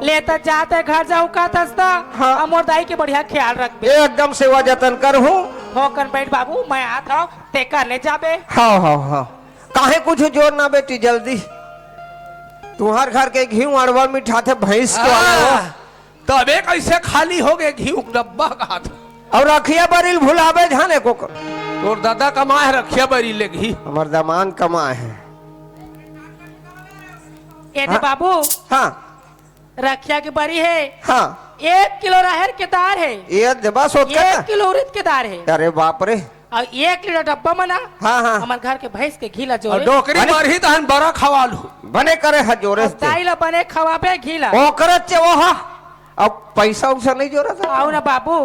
ले त जाते घर जाऊ का तस्ता, हाँ। अब मोर दाई के बढ़िया ख्याल रखबे। एकदम सेवा जतन कर हूँ। होकर बैठ बाबू, मैं आत हूँ, ते कर ले जाबे। हाँ, हाँ, हाँ। काहे कुछ जोर ना बेटी, जल्दी। तुम्हार घर के घी अड़वा मिठाथे भैंस के वाला वो। हाँ। तबे कैसे खाली हो गए घी डब्बा का हाथ। और रखिया बरिल भुलाबे जाने को कर। तोर दादा कमाए है रखिया बरिल ले घी। हमार दामान कमाए है। ये दे हाँ। बाबू। हाँ। रखिया के बरी है। हाँ। एक किलो राहर के दार है। ये दे बस होत एक का। किलो उड़द के दार है। अरे बाप रे। अउ एक लीटर डब्बा म ना, हाँ, हाँ। हमर घर के भैंस के घी ला और जोरे। डोकरी अरे। मरही तहन बरा खवा लू। बने करे ह जोरे अब से। दाई ला बने खवाबे घी ला। ओकरे चे वो हा। अब पैसा उसा नहीं जोरा था। आओ ना बाबू,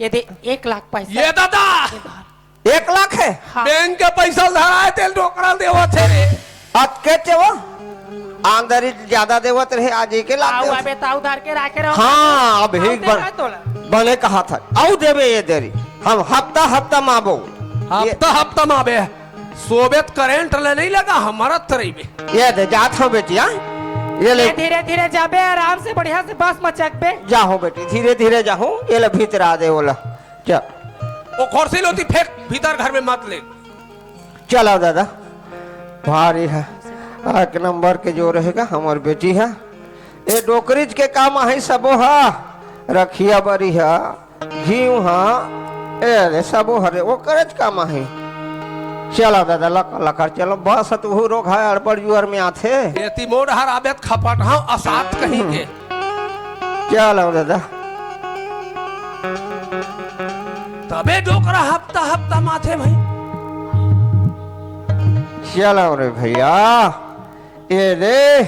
ये दे एक लाख पैसा। ये दादा। एक लाख है? हाँ। बैंक के पैसा धराए तेल डोकरा देवत है रे। अतके चे वो आंदरी ज्यादा देवत रहे, आज एके लाख आओ देवत। अबे ताऊ धर के राखे रहो। हाँ, अब हम ही दे बन-, रहा तोला। बने कहा था, "आऊ देबे ये देरी, हम हफ्ता हफ्ता माबो।" ये हफ्ता हफ्ता माबे, सोबे त करंट ले नहीं लगा, हमारा तरई में। ये दे, जात हूँ बेटी, हाँ? ये ले। ये धीरे धीरे जाबे, आराम से बढ़िया से बस मचकबे। जाहूँ बेटी, धीरे धीरे जाहूँ, ये ले भीतर आ दे, बोला। चल। वो खोरसी लोती फेंक, भीतर घर में मत ले। चलो दादा, भारी है, एक नंबर के जो रहेगा, हमार बेटी है। ए डोकरीच के काम आहे सबो हा, रखिया बरी हा, घीव हा, ए रे सबो हरे, ओकरेच काम आहे। चलो दादा, लकर लकर चलो, बस तू रोग है, अड़बड़ जुअर में आथे। ये तिमोड़ हर आबे त खपट हाँ, असात कहीं के। चलो दादा। तबे डोकरा हफ्ता हफ्ता माथे भाई। चलो रे भैया, ए रे,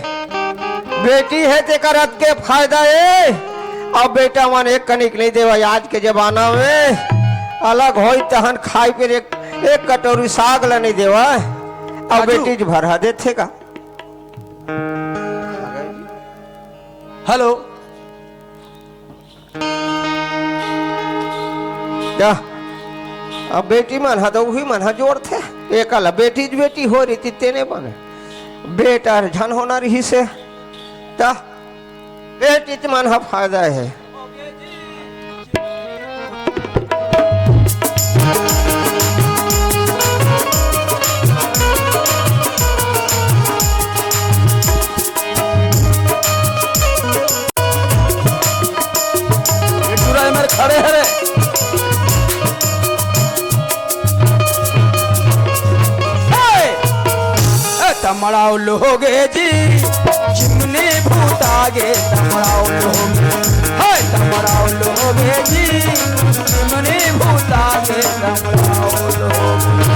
बेटी है तेकर अतके फायदा ए। अब बेटा मन एक कनिक नहीं देवा, आज के जमाना में अलग होई तहन खाई फिर एक, एक कटोरी साग ला नहीं देवा। अब राजू। बेटी ज भरहा देथे का। हेलो। क्या? अब बेटी मन हा तो उही मन हा जोड़थे। एका ला बेटी ज बेटी हो रही थी, तेने बने। बेटा झन होना रही से। ता बेटी च मन हा फायदा है। ये टूरा एमर खड़े हरे। हे! ए, तमड़ाओ लोगे जी, चिमनी भूतागे, तमड़ाओ लोगे। हे! डमराव लोगे जी, निमनी भूता के डमराव लोगे।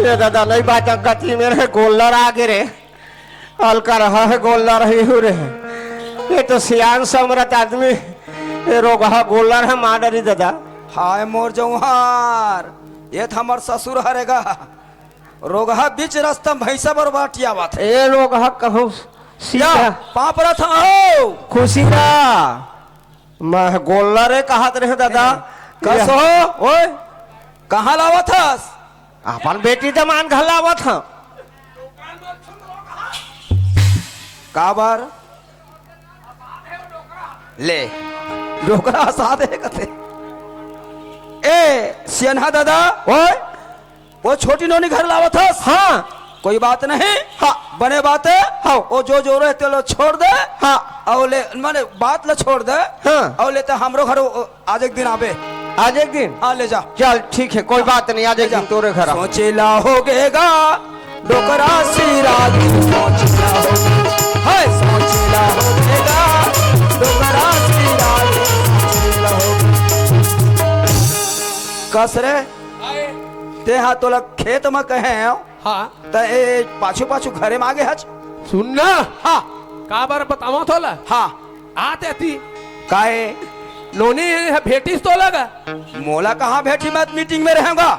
ये दादा, नहीं बात गति में रे, गोल्लर आगे रे। अलकर ह गोल्लर ही हु रे। ये तो सियान समरत आदमी, ये रोगहा गोल्लर ह, मार डरी दादा। हाय मोर जौहार, ये त हमर ससुर हरे गा। रोगहा बीच रस्ता म भैंसा बर बाटियावत हे। ए रोगहा कहूँ या, सीधा पाँव परत हँव। खुशी रा। मैं गोल्लर ए कहत रहे दादा। कस हो? ओए। कहाँ लावत हस? अपन बेटी दमान घर लावत हँव। काबर? ले, डोकरा असादे कथे। ए, सियनहा दादा, ओए, वो छोटी नोनी घर लावत हस? हाँ। कोई बात नहीं। हाँ। बने बात हे। हाँ। वो जो जोरे हे, तेला छोड़ दे। हाँ। अउ ले, माने, बात ला छोड़ दे। हाँ। अउ ले, त हमरो घर, ओ, आज एक दिन आबे। आज एक दिन? हाँ, ले जा। चल, ठीक हे, कोई बात नहीं, आज एक दिन तोरे घर आ। सोचेला होगे गा, डोकरा सिराज सोचेला होगे। हाय, सोचेला होगे गा, डोकरा सिराज सोचेला होगे। कस रे? आए। तेहा तोला खेत म कहे हँव। हाँ। त ए पाछू पाछू घरे म आगे हच। सुन ना। हाँ। काबर बतावँव तोला? हाँ। आते ती। काहे? नोनी ह भेटिस तोला गा? मोला कहाँ भेटी, मैं त मीटिंग में रहेंव गा।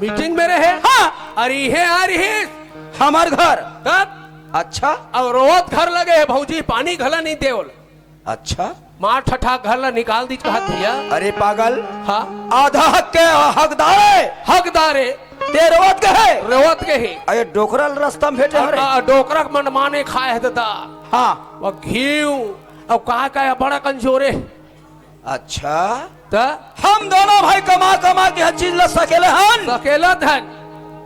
मीटिंग में रहे? हाँ। अरे इहे आ रहिस। हमर घर। तब? अच्छा। अउ रोवत घर लगे हे भौजी, पानी घला नहीं देवल। अच्छा। मार ठठा घर ला निकाल दीच कहत भैया। अरे पागल। हाँ। आधा हक के हकदार हे। हकदार हे। ते रोवत के हे। रोवत के हे। अरे डोकरा ल रस्ता म भेटे हरे। आ, डोकरा के मनमाने खाए हे दादा। हाँ। वो घीव, अउ का का हे, बड़ा कमजोरे। अच्छा। त? हम दोनों भाई कमा कमा के हर चीज ला सकेले हन। सकेला धन।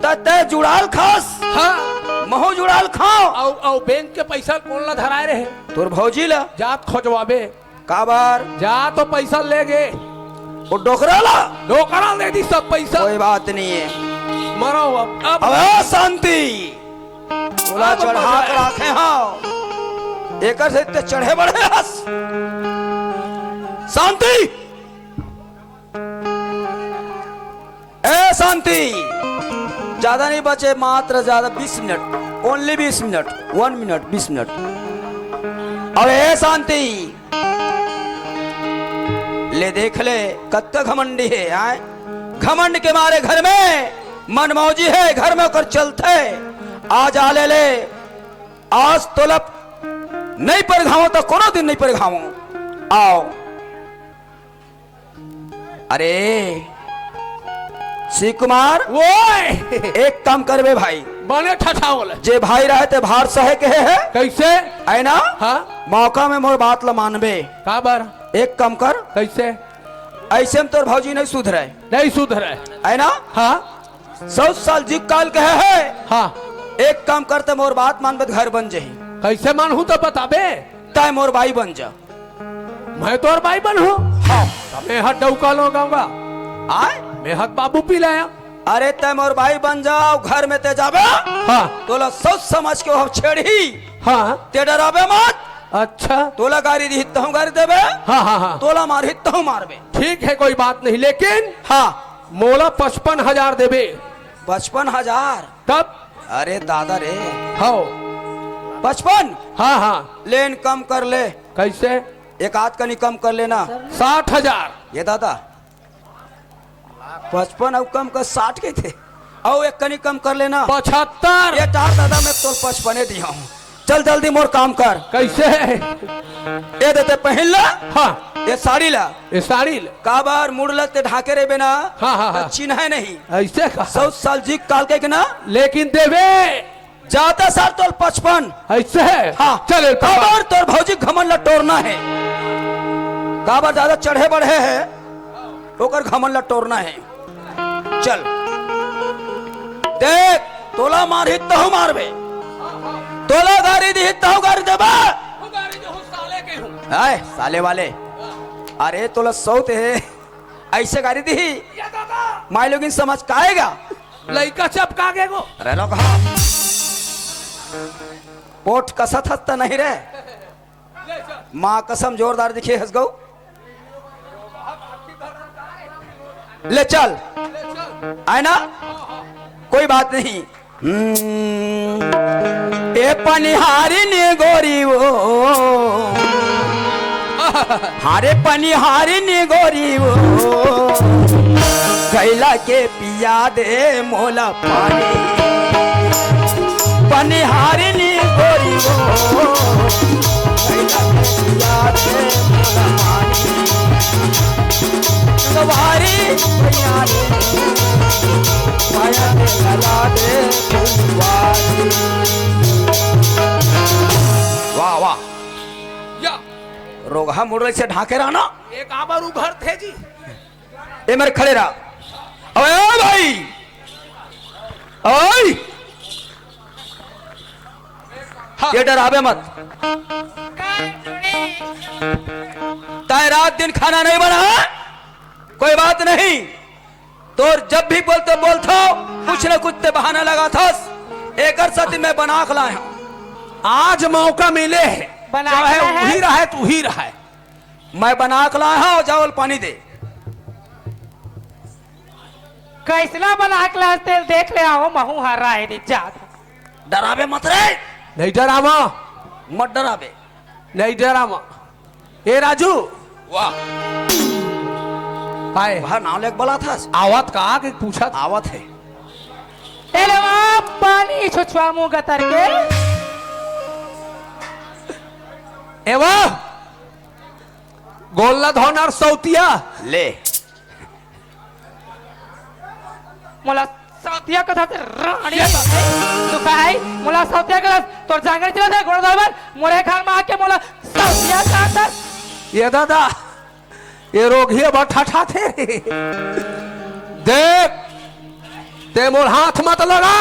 त ते जुड़ाल खास। हाँ। महू जुड़ाल खाँव। अउ, अउ बैंक के पैसा कोन ला धराए रहे? तोर भौजी ला। जात खोजवाबे। काबर? जा तो पैसा ले गे। वो डोकरा ला? डोकरा ले दी सब पैसा। कोई बात नहीं हे। मरो अब, अब। अबे शांति, तोला अब चढ़ा के राखे हँव। एकर से ते चढ़े बढ़े हस। शांति। ए शांति, ज्यादा नहीं बचे, मात्र ज्यादा बीस मिनट, only बीस मिनट, one minute, बीस मिनट। अउ ए शांति, ले देख ले, कतका घमंडी हे, आय? घमंड के मारे घर में मनमौजी हे, घर में ओकर चलथे। आज आ ले ले, आज तोला नहीं परघावँव त कोनो दिन नहीं परघावँव। आव। अरे शिव कुमार, ओए! एक काम करबे भाई। बने ठठावल। जे भाई रहे ते भार सहे के हे। कैसे? है ना? हाँ। मौका में मोर बात ल मानबे। काबर? एक काम कर। कैसे? ऐसे में तोर भौजी नहीं सुधरे। नहीं सुधरे। है ना? हाँ। सौ साल जुग काल के हे। हाँ। एक काम कर, ते मोर बात मानबे त घर बन जाही। कैसे मानहूँ त बताबे। तैं मोर बाई बन जा। मैं तोर बाई बनहूँ? हाँ। मैं हत डौका लो गाँव का। आय? मैं हत बाबू पिलाया। अरे तैं मोर बाई बन जा, घर में ते जाबे। हाँ। तोला सोच समझ के वो छेड़ही। हाँ। ते डराबे मत। अच्छा। तोला गारी दिही तहूँ गारी देबे। हाँ, हाँ, हाँ। तोला मारही तहूँ मारबे। ठीक है, कोई बात नहीं, लेकिन हाँ। मोला पचपन हजार देबे। पचपन हजार? तब? अरे दादा रे। हाँ। पचपन? हाँ, हाँ। लेन कम कर ले। कैसे? एक आध कनी कम कर लेना। साठ हजार। ये दादा, पचपन अउ कम कर, साठ के थे, अउ एक कनी कम कर लेना। पचहत्तर। ये टार दादा, मैं तोल पचपने दिया हूँ। चल जल्दी मोर काम कर। कैसे? ये देते पहिन ला। हाँ। ये साड़ी ला। ये साड़ी ला। काबर मुड़ ला ते ढाके रहे ना। हाँ, हाँ, तो हाँ। चिन्ह है नहीं। ऐसे कहा। सौ साल जी काल के ना। लेकिन देवे। जाता सार तोल पचपन। ऐसे है? हाँ। चल, ए पापा। काबर तोर भौजी घमंड ला टोरना है। काबर ज्यादा चढ़े बढ़े है, ओकर घमंड ला टोरना है। चल। देख, तोला मारही तहु मारबे। तोला गारी दिही तहु गारी देबे। वो गारी जो हूँ साले के हूँ। आय, साले वाले। अरे, तोला सौत है। ऐसे गारी दिही। ये दादा। माई लोगिन समझ का आएगा? लइका चपका गे गो। अरे लोग, हाँ। पोट कसत हस त नहीं रे। माँ कसम जोरदार दिखे हस गऊ। ले चल, आय ना, कोई बात नहीं। हम्म, ए पनिहारिन गोरी वो, हाँ रे पनिहारिन गोरी वो, कैला के पिया दे मोला पानी, पनिहारिन गोरी वो, कैला के पिया दे मोला पानी। सवारी भैया रे, पाया दे लला दे फुलवारी। वाह, वाह। या। रोगहा मुरली से ढाके रहना। एक आबर उघर थे जी। ए मेरे खड़े रहा। अबे ओ भाई। ओए। हाँ। ये डरावे मत। ताय रात दिन खाना नहीं बना, कोई बात नहीं। तोर जब भी बोलते बोलथो, कुछ न कुछ ते बहाना लगाथस। एकर सेती मैं बना के लाय हूँ। आज मौका मिले है, बना के चाहे लाय है। उही रहे, तू ही रहे। मैं बना के लाय हूँ, जावल पानी दे। कैसना बना के लाय, तेल देख ले आओ, महू हर रहा है जात। डरावे मत रे। नहीं डरावा। मत डरावे। नहीं डरावा। ए राजू। वाह। हाय। वह नाव लेके बोला था। आवत का के पूछत? आवत है। ए रे वाह, पानी छुछुआ मुंह गतर के। ए वाह। गोल्ला धोनर सौतिया। ले। मोला सौतिया कथा से रानी ये बात है। तू काहे मोला सौतिया कथा, तोर जांगर चला दे, गोड़ धोए बर, मोरे घर में आके मोला सौतिया कथा। ये दादा, ये रोगिया बा ठठाथे। देख, ते मोर हाथ मत लगा।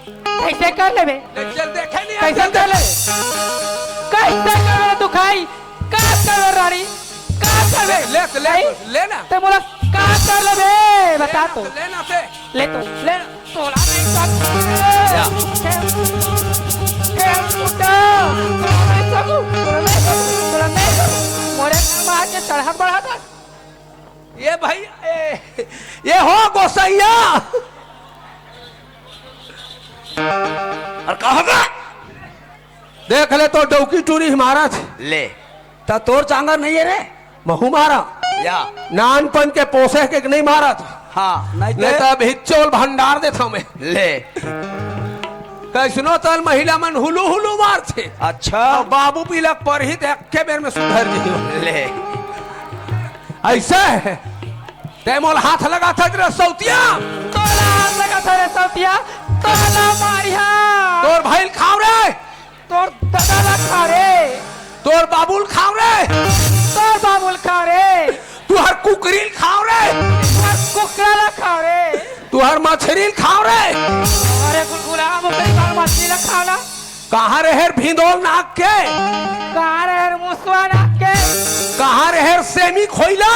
कैसे कर लेबे? चल देखे नहीं कैसे आते। कर लेबे? कैसे कर लेबे तू खाई? का कर लेबे रानी? का कर लेबे? ले, ले, ले, भाई, ले ना। ते मोला का कर लेबे? बता ले ना तो। ले ना ते। ले तो, ले ना। तोला नहीं सकूं। क्या? क्या? क्या? तोला नहीं सकूं। तोला नहीं सकूं। तोला नहीं सकूं। मोरे घर में आके चढ़त बढ़त। ये भाई, ए, ये हो गोसैया। और कहा बा? देख ले तो डौकी टूरी मारत। ले, त तोर चांगर नहीं है रे। महू मारा। या। नानपन के पोसे के नहीं मारत। हाँ, नहीं नहीं ते। तो अभी चोल भंडार देता मैं। ले। कैसनो तन महिला मन हुलू हुलू मारथे। अच्छा। अउ बाबू पीलक परही त एके बेर में सुधर जही। ले। ऐसे है। ते मोला हाथ लगाथा रे सौतिया। तोला हाथ लगाथा रे सौतिया। तोला मारिहा। तोर भाई ल खाव रे। तोर दादा ला खाव रे। तोर बाबू ल खाव रे। तोर बाबू ल खाव रे। तुहर कुकरी ल खाव रे। तुहर कुकरा ला खाव रे। तुहर मछरी ल खाव रे। अरे गुलगुला, मुकरी बार मछरी ला खाव ना। कहाँ रहे रे भिंदोल नाक के? कहाँ रहे रे मुसवा नाक के? कहाँ रहे रे सेमी खोइला?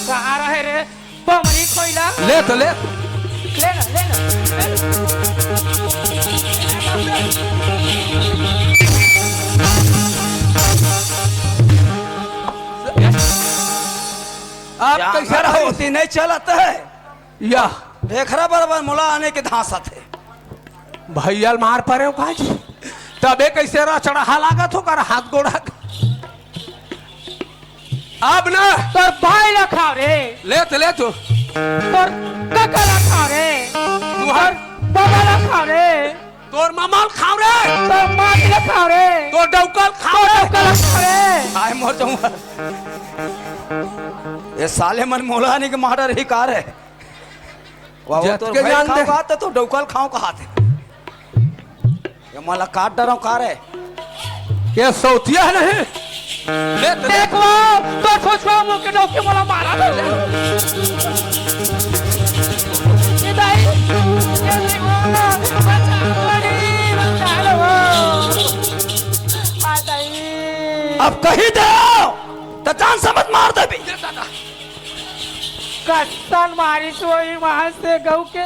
कहाँ रहे रे बमरी खोइला? ले तो ले। ले ना, ले ना, ले ना। आप कैसे जांगर रहो? होती नहीं चलत है। या। ढेखरा बराबर मोला आने के धांसत है। भैया ल मार परे हो का जी? तबे कैसे रचड़हा लागत हो कर हाथ गोड़ा के? अब ना। तोर भाई ला खाव रे। ले तो ले तो। तोर काका ला खाव रे। तुहर तोर बाबा ला खाव रे। तोर मामा ल खाव रे। तोर मामी ला खाव रे। तोर डौका ल खाव तोर रे। डौका ला खाव रे। आय मोर जाऊं। ये साले मन मोला नहीं के मार डरही का रे। वाह, वो जत तोर के भाई जान खाव दे। कहा त तोर डौका ल खाव कहा थे। ये मोला काट डराव का रे? ये सौतिया नहीं। ले, ले। देख वो, तो सोचवा मुंह के डौकी मोला मारा दे। ये दाई, ये दाई वो, बचा लो रे, बचा लो वो। आ दाई। अब कही दे, त जान समझ मार देबे। कत्तन मारिस वही वहां से गऊ के।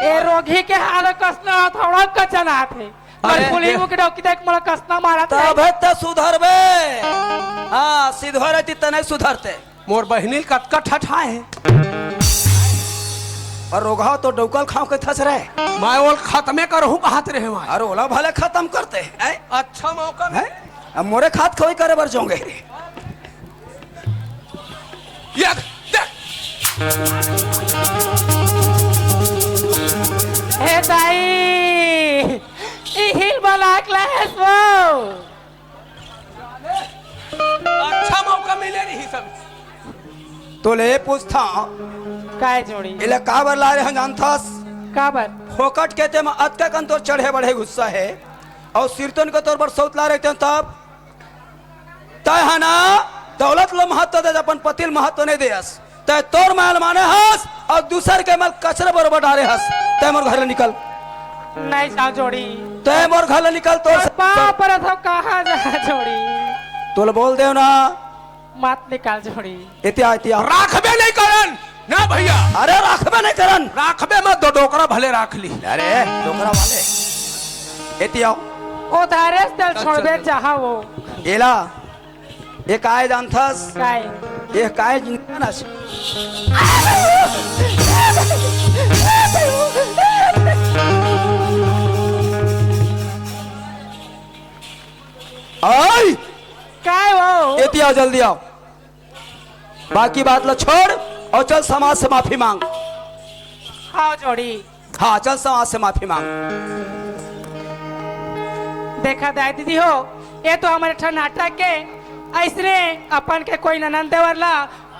ए रोगी के हाल कस ना थोड़ा कचन आथे। अरे, अरे पुलिस दे- के डौकी देख मोला कस ना मारत हे। तभे त सुधरबे। हाँ, सिधवा रहती त नहीं सुधरते। मोर बहिनी ल कतका ठठाए हे। अउ रोगहा तो डौकल खांव के थस रहे। मैं ओला खतमे करहूं कहत रहे मैं। अरे ओला भले खतम करते हैं। अच्छा मौका मिले। अब मोरे खात खवई करे बर जाओगे। ये देख। हे दाई, ई हिल बलाक ला हेस वो। अच्छा मौका मिले रही सब। तो ले पूछता। काय जोड़ी? एला काबर ला रहे हन जानथस? काबर? फोकट के ते म अतका कन तोर चढ़े बढ़े गुस्सा हे, अउ सिरतोन के तोर बर सौत ला रहितेन तब? तय ह ना, दौलत ल महत्व दे, अपन पति ल महत्व नहीं देयस। तय तोर महल माने हस, अउ दूसर के महल कचरा बरोबर डारे हस। तय मोर घर ले निकल। नहीं जाओ जोड़ी। तय मोर घर ले निकल, तोर अरे से बाप रे, तो कहाँ जा जोड़ी? तोला बोल देव ना। मत निकाल जोड़ी। एतिया, एतिया। राखबे नहीं करन ना भैया। अरे राखबे नहीं करन। राखबे मत, दो डोकरा भले राख ली। अरे डोकरा वाले, एतिया। ओ धारे से छोड़बे चाहा वो। एला, ये काय जानथस? काय? ये काय जिंदा ना से। आई! काय वो? एतिया जल्दी आओ। बाकी बात ला छोड़ अउ चल समाज से माफी मांग। हाँ जोड़ी। हाँ, चल समाज से माफी मांग। देखा दाई दीदी हो, ये तो हमर ठन नाटक के, अइसने अपन के कोई ननंद देवर ला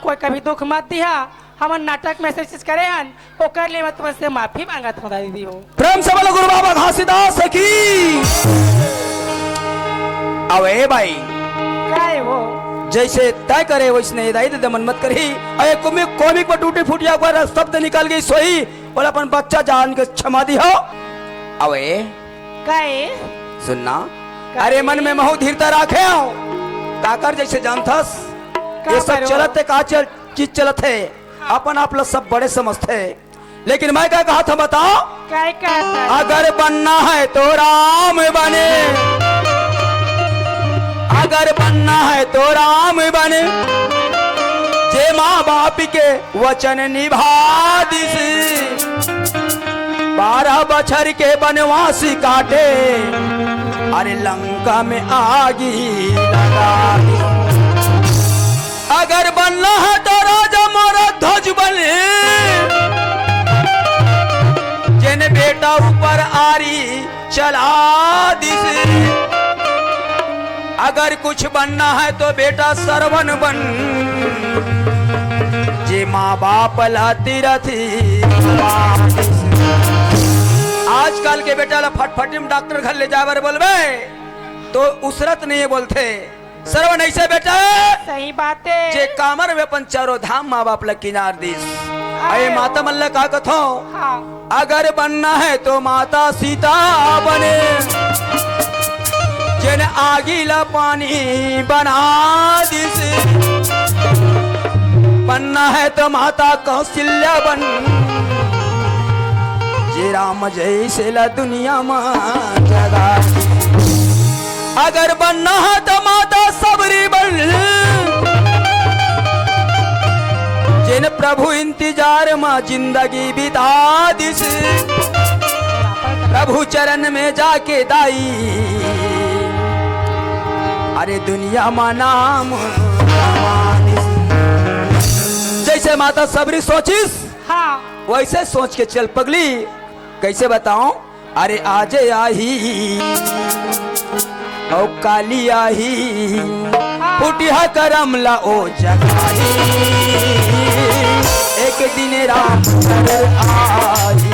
कोई कभी दुख मत दिहा। हमन नाटक में से चीज करे हन, ओकर लिए मैं तुमन से माफी मांगत हूँ दाई दीदी हो। प्रेम से बोलो गुरु बाबा घासीदास की। अबे भाई, काय वो? जैसे तय करे वैसने दाई दीदी मन मत करही। अरे कुमी कोमिक पर टूटी फूटिया पर शब्द निकल गई सोई, बोला अपन बच्चा जान के क्षमा दिहो। अबे काय? सुनना, काय? अरे मन में महू धीरता राखे हो। काकर जैसे जानथस, का ये सब करो? चलत हे, का चल, चीज चलत हे, अपन आप ला सब बड़े समझथे। लेकिन मैं का कहा था बताओ? काय कहता है? अगर बनना है तो राम बने, अगर बनना है तो राम बने, जे माँ बाप के वचन निभा दिस, बारह बछर के बनवास काटे, अरे लंका में आगी लगा दिस। अगर बनना है तो राजा मोरा ध्वज बने, जेन बेटा ऊपर आरी चला दिस। अगर कुछ बनना है तो बेटा सरवन बन, जे माँ बाप ला तीरथ। आजकल के बेटा ला फटफटी में डॉक्टर घर ले जाए बर बोलबे तो उसरत नहीं है बोलथे। सरवन ऐसे बेटा, सही बात है। जे कामर में अपन चारों धाम माँ बाप ला किनार दिस। अरे माता मन ला का कथो? हाँ। अगर बनना है तो माता सीता बने, जेन आगी ला पानी बना दिस। बनना है तो माता कौशल्या बन, जे राम जैसे ला दुनिया में जगा। अगर बनना है तो माता सबरी बन, जिन प्रभु इंतजार में जिंदगी बिता दिस। प्रभु चरण में जाके दाई, अरे दुनिया में नाम कमा दिस। जैसे माता सबरी सोचिस, हाँ। वैसे सोच के चल पगली। कैसे बताऊं? अरे आज आही अउ काली आही, फुटिहा करम ला ओ जगाही। एक दिन राम जरूर आही,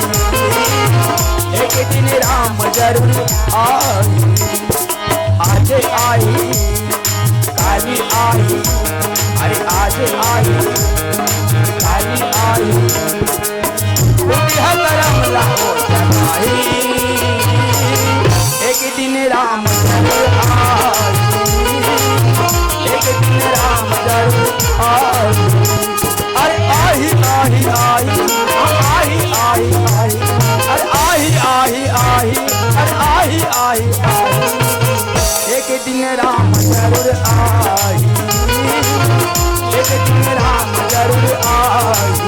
एक दिन राम जरूर आही। आज आही, काली आही, अरे आज आही, काली आही। फुटिहा करम ला ओ जगाही, एक दिन राम जरूर आही, एक दिन राम जरूर आही। अरे आही, आही, आही, आही, आही, आही। राम जरूर आई, एक दिन राम जरूर आई।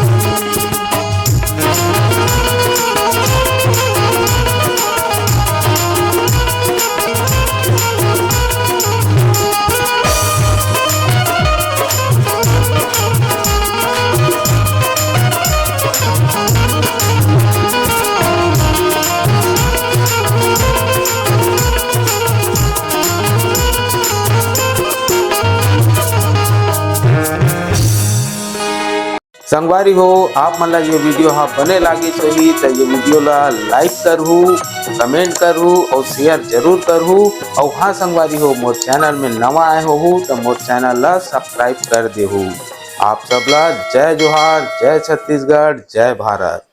संगवारी हो, आप मन ला ये video हा बने लागिस होही, त ये video ला like करहू, comment करहू और share जरूर करहू। और हाँ संगवारी हो, मोर channel में नवा आए होहू, त मोर channel ला subscribe कर देहू। आप सब ला जय जोहार, जय छत्तीसगढ़, जय भारत।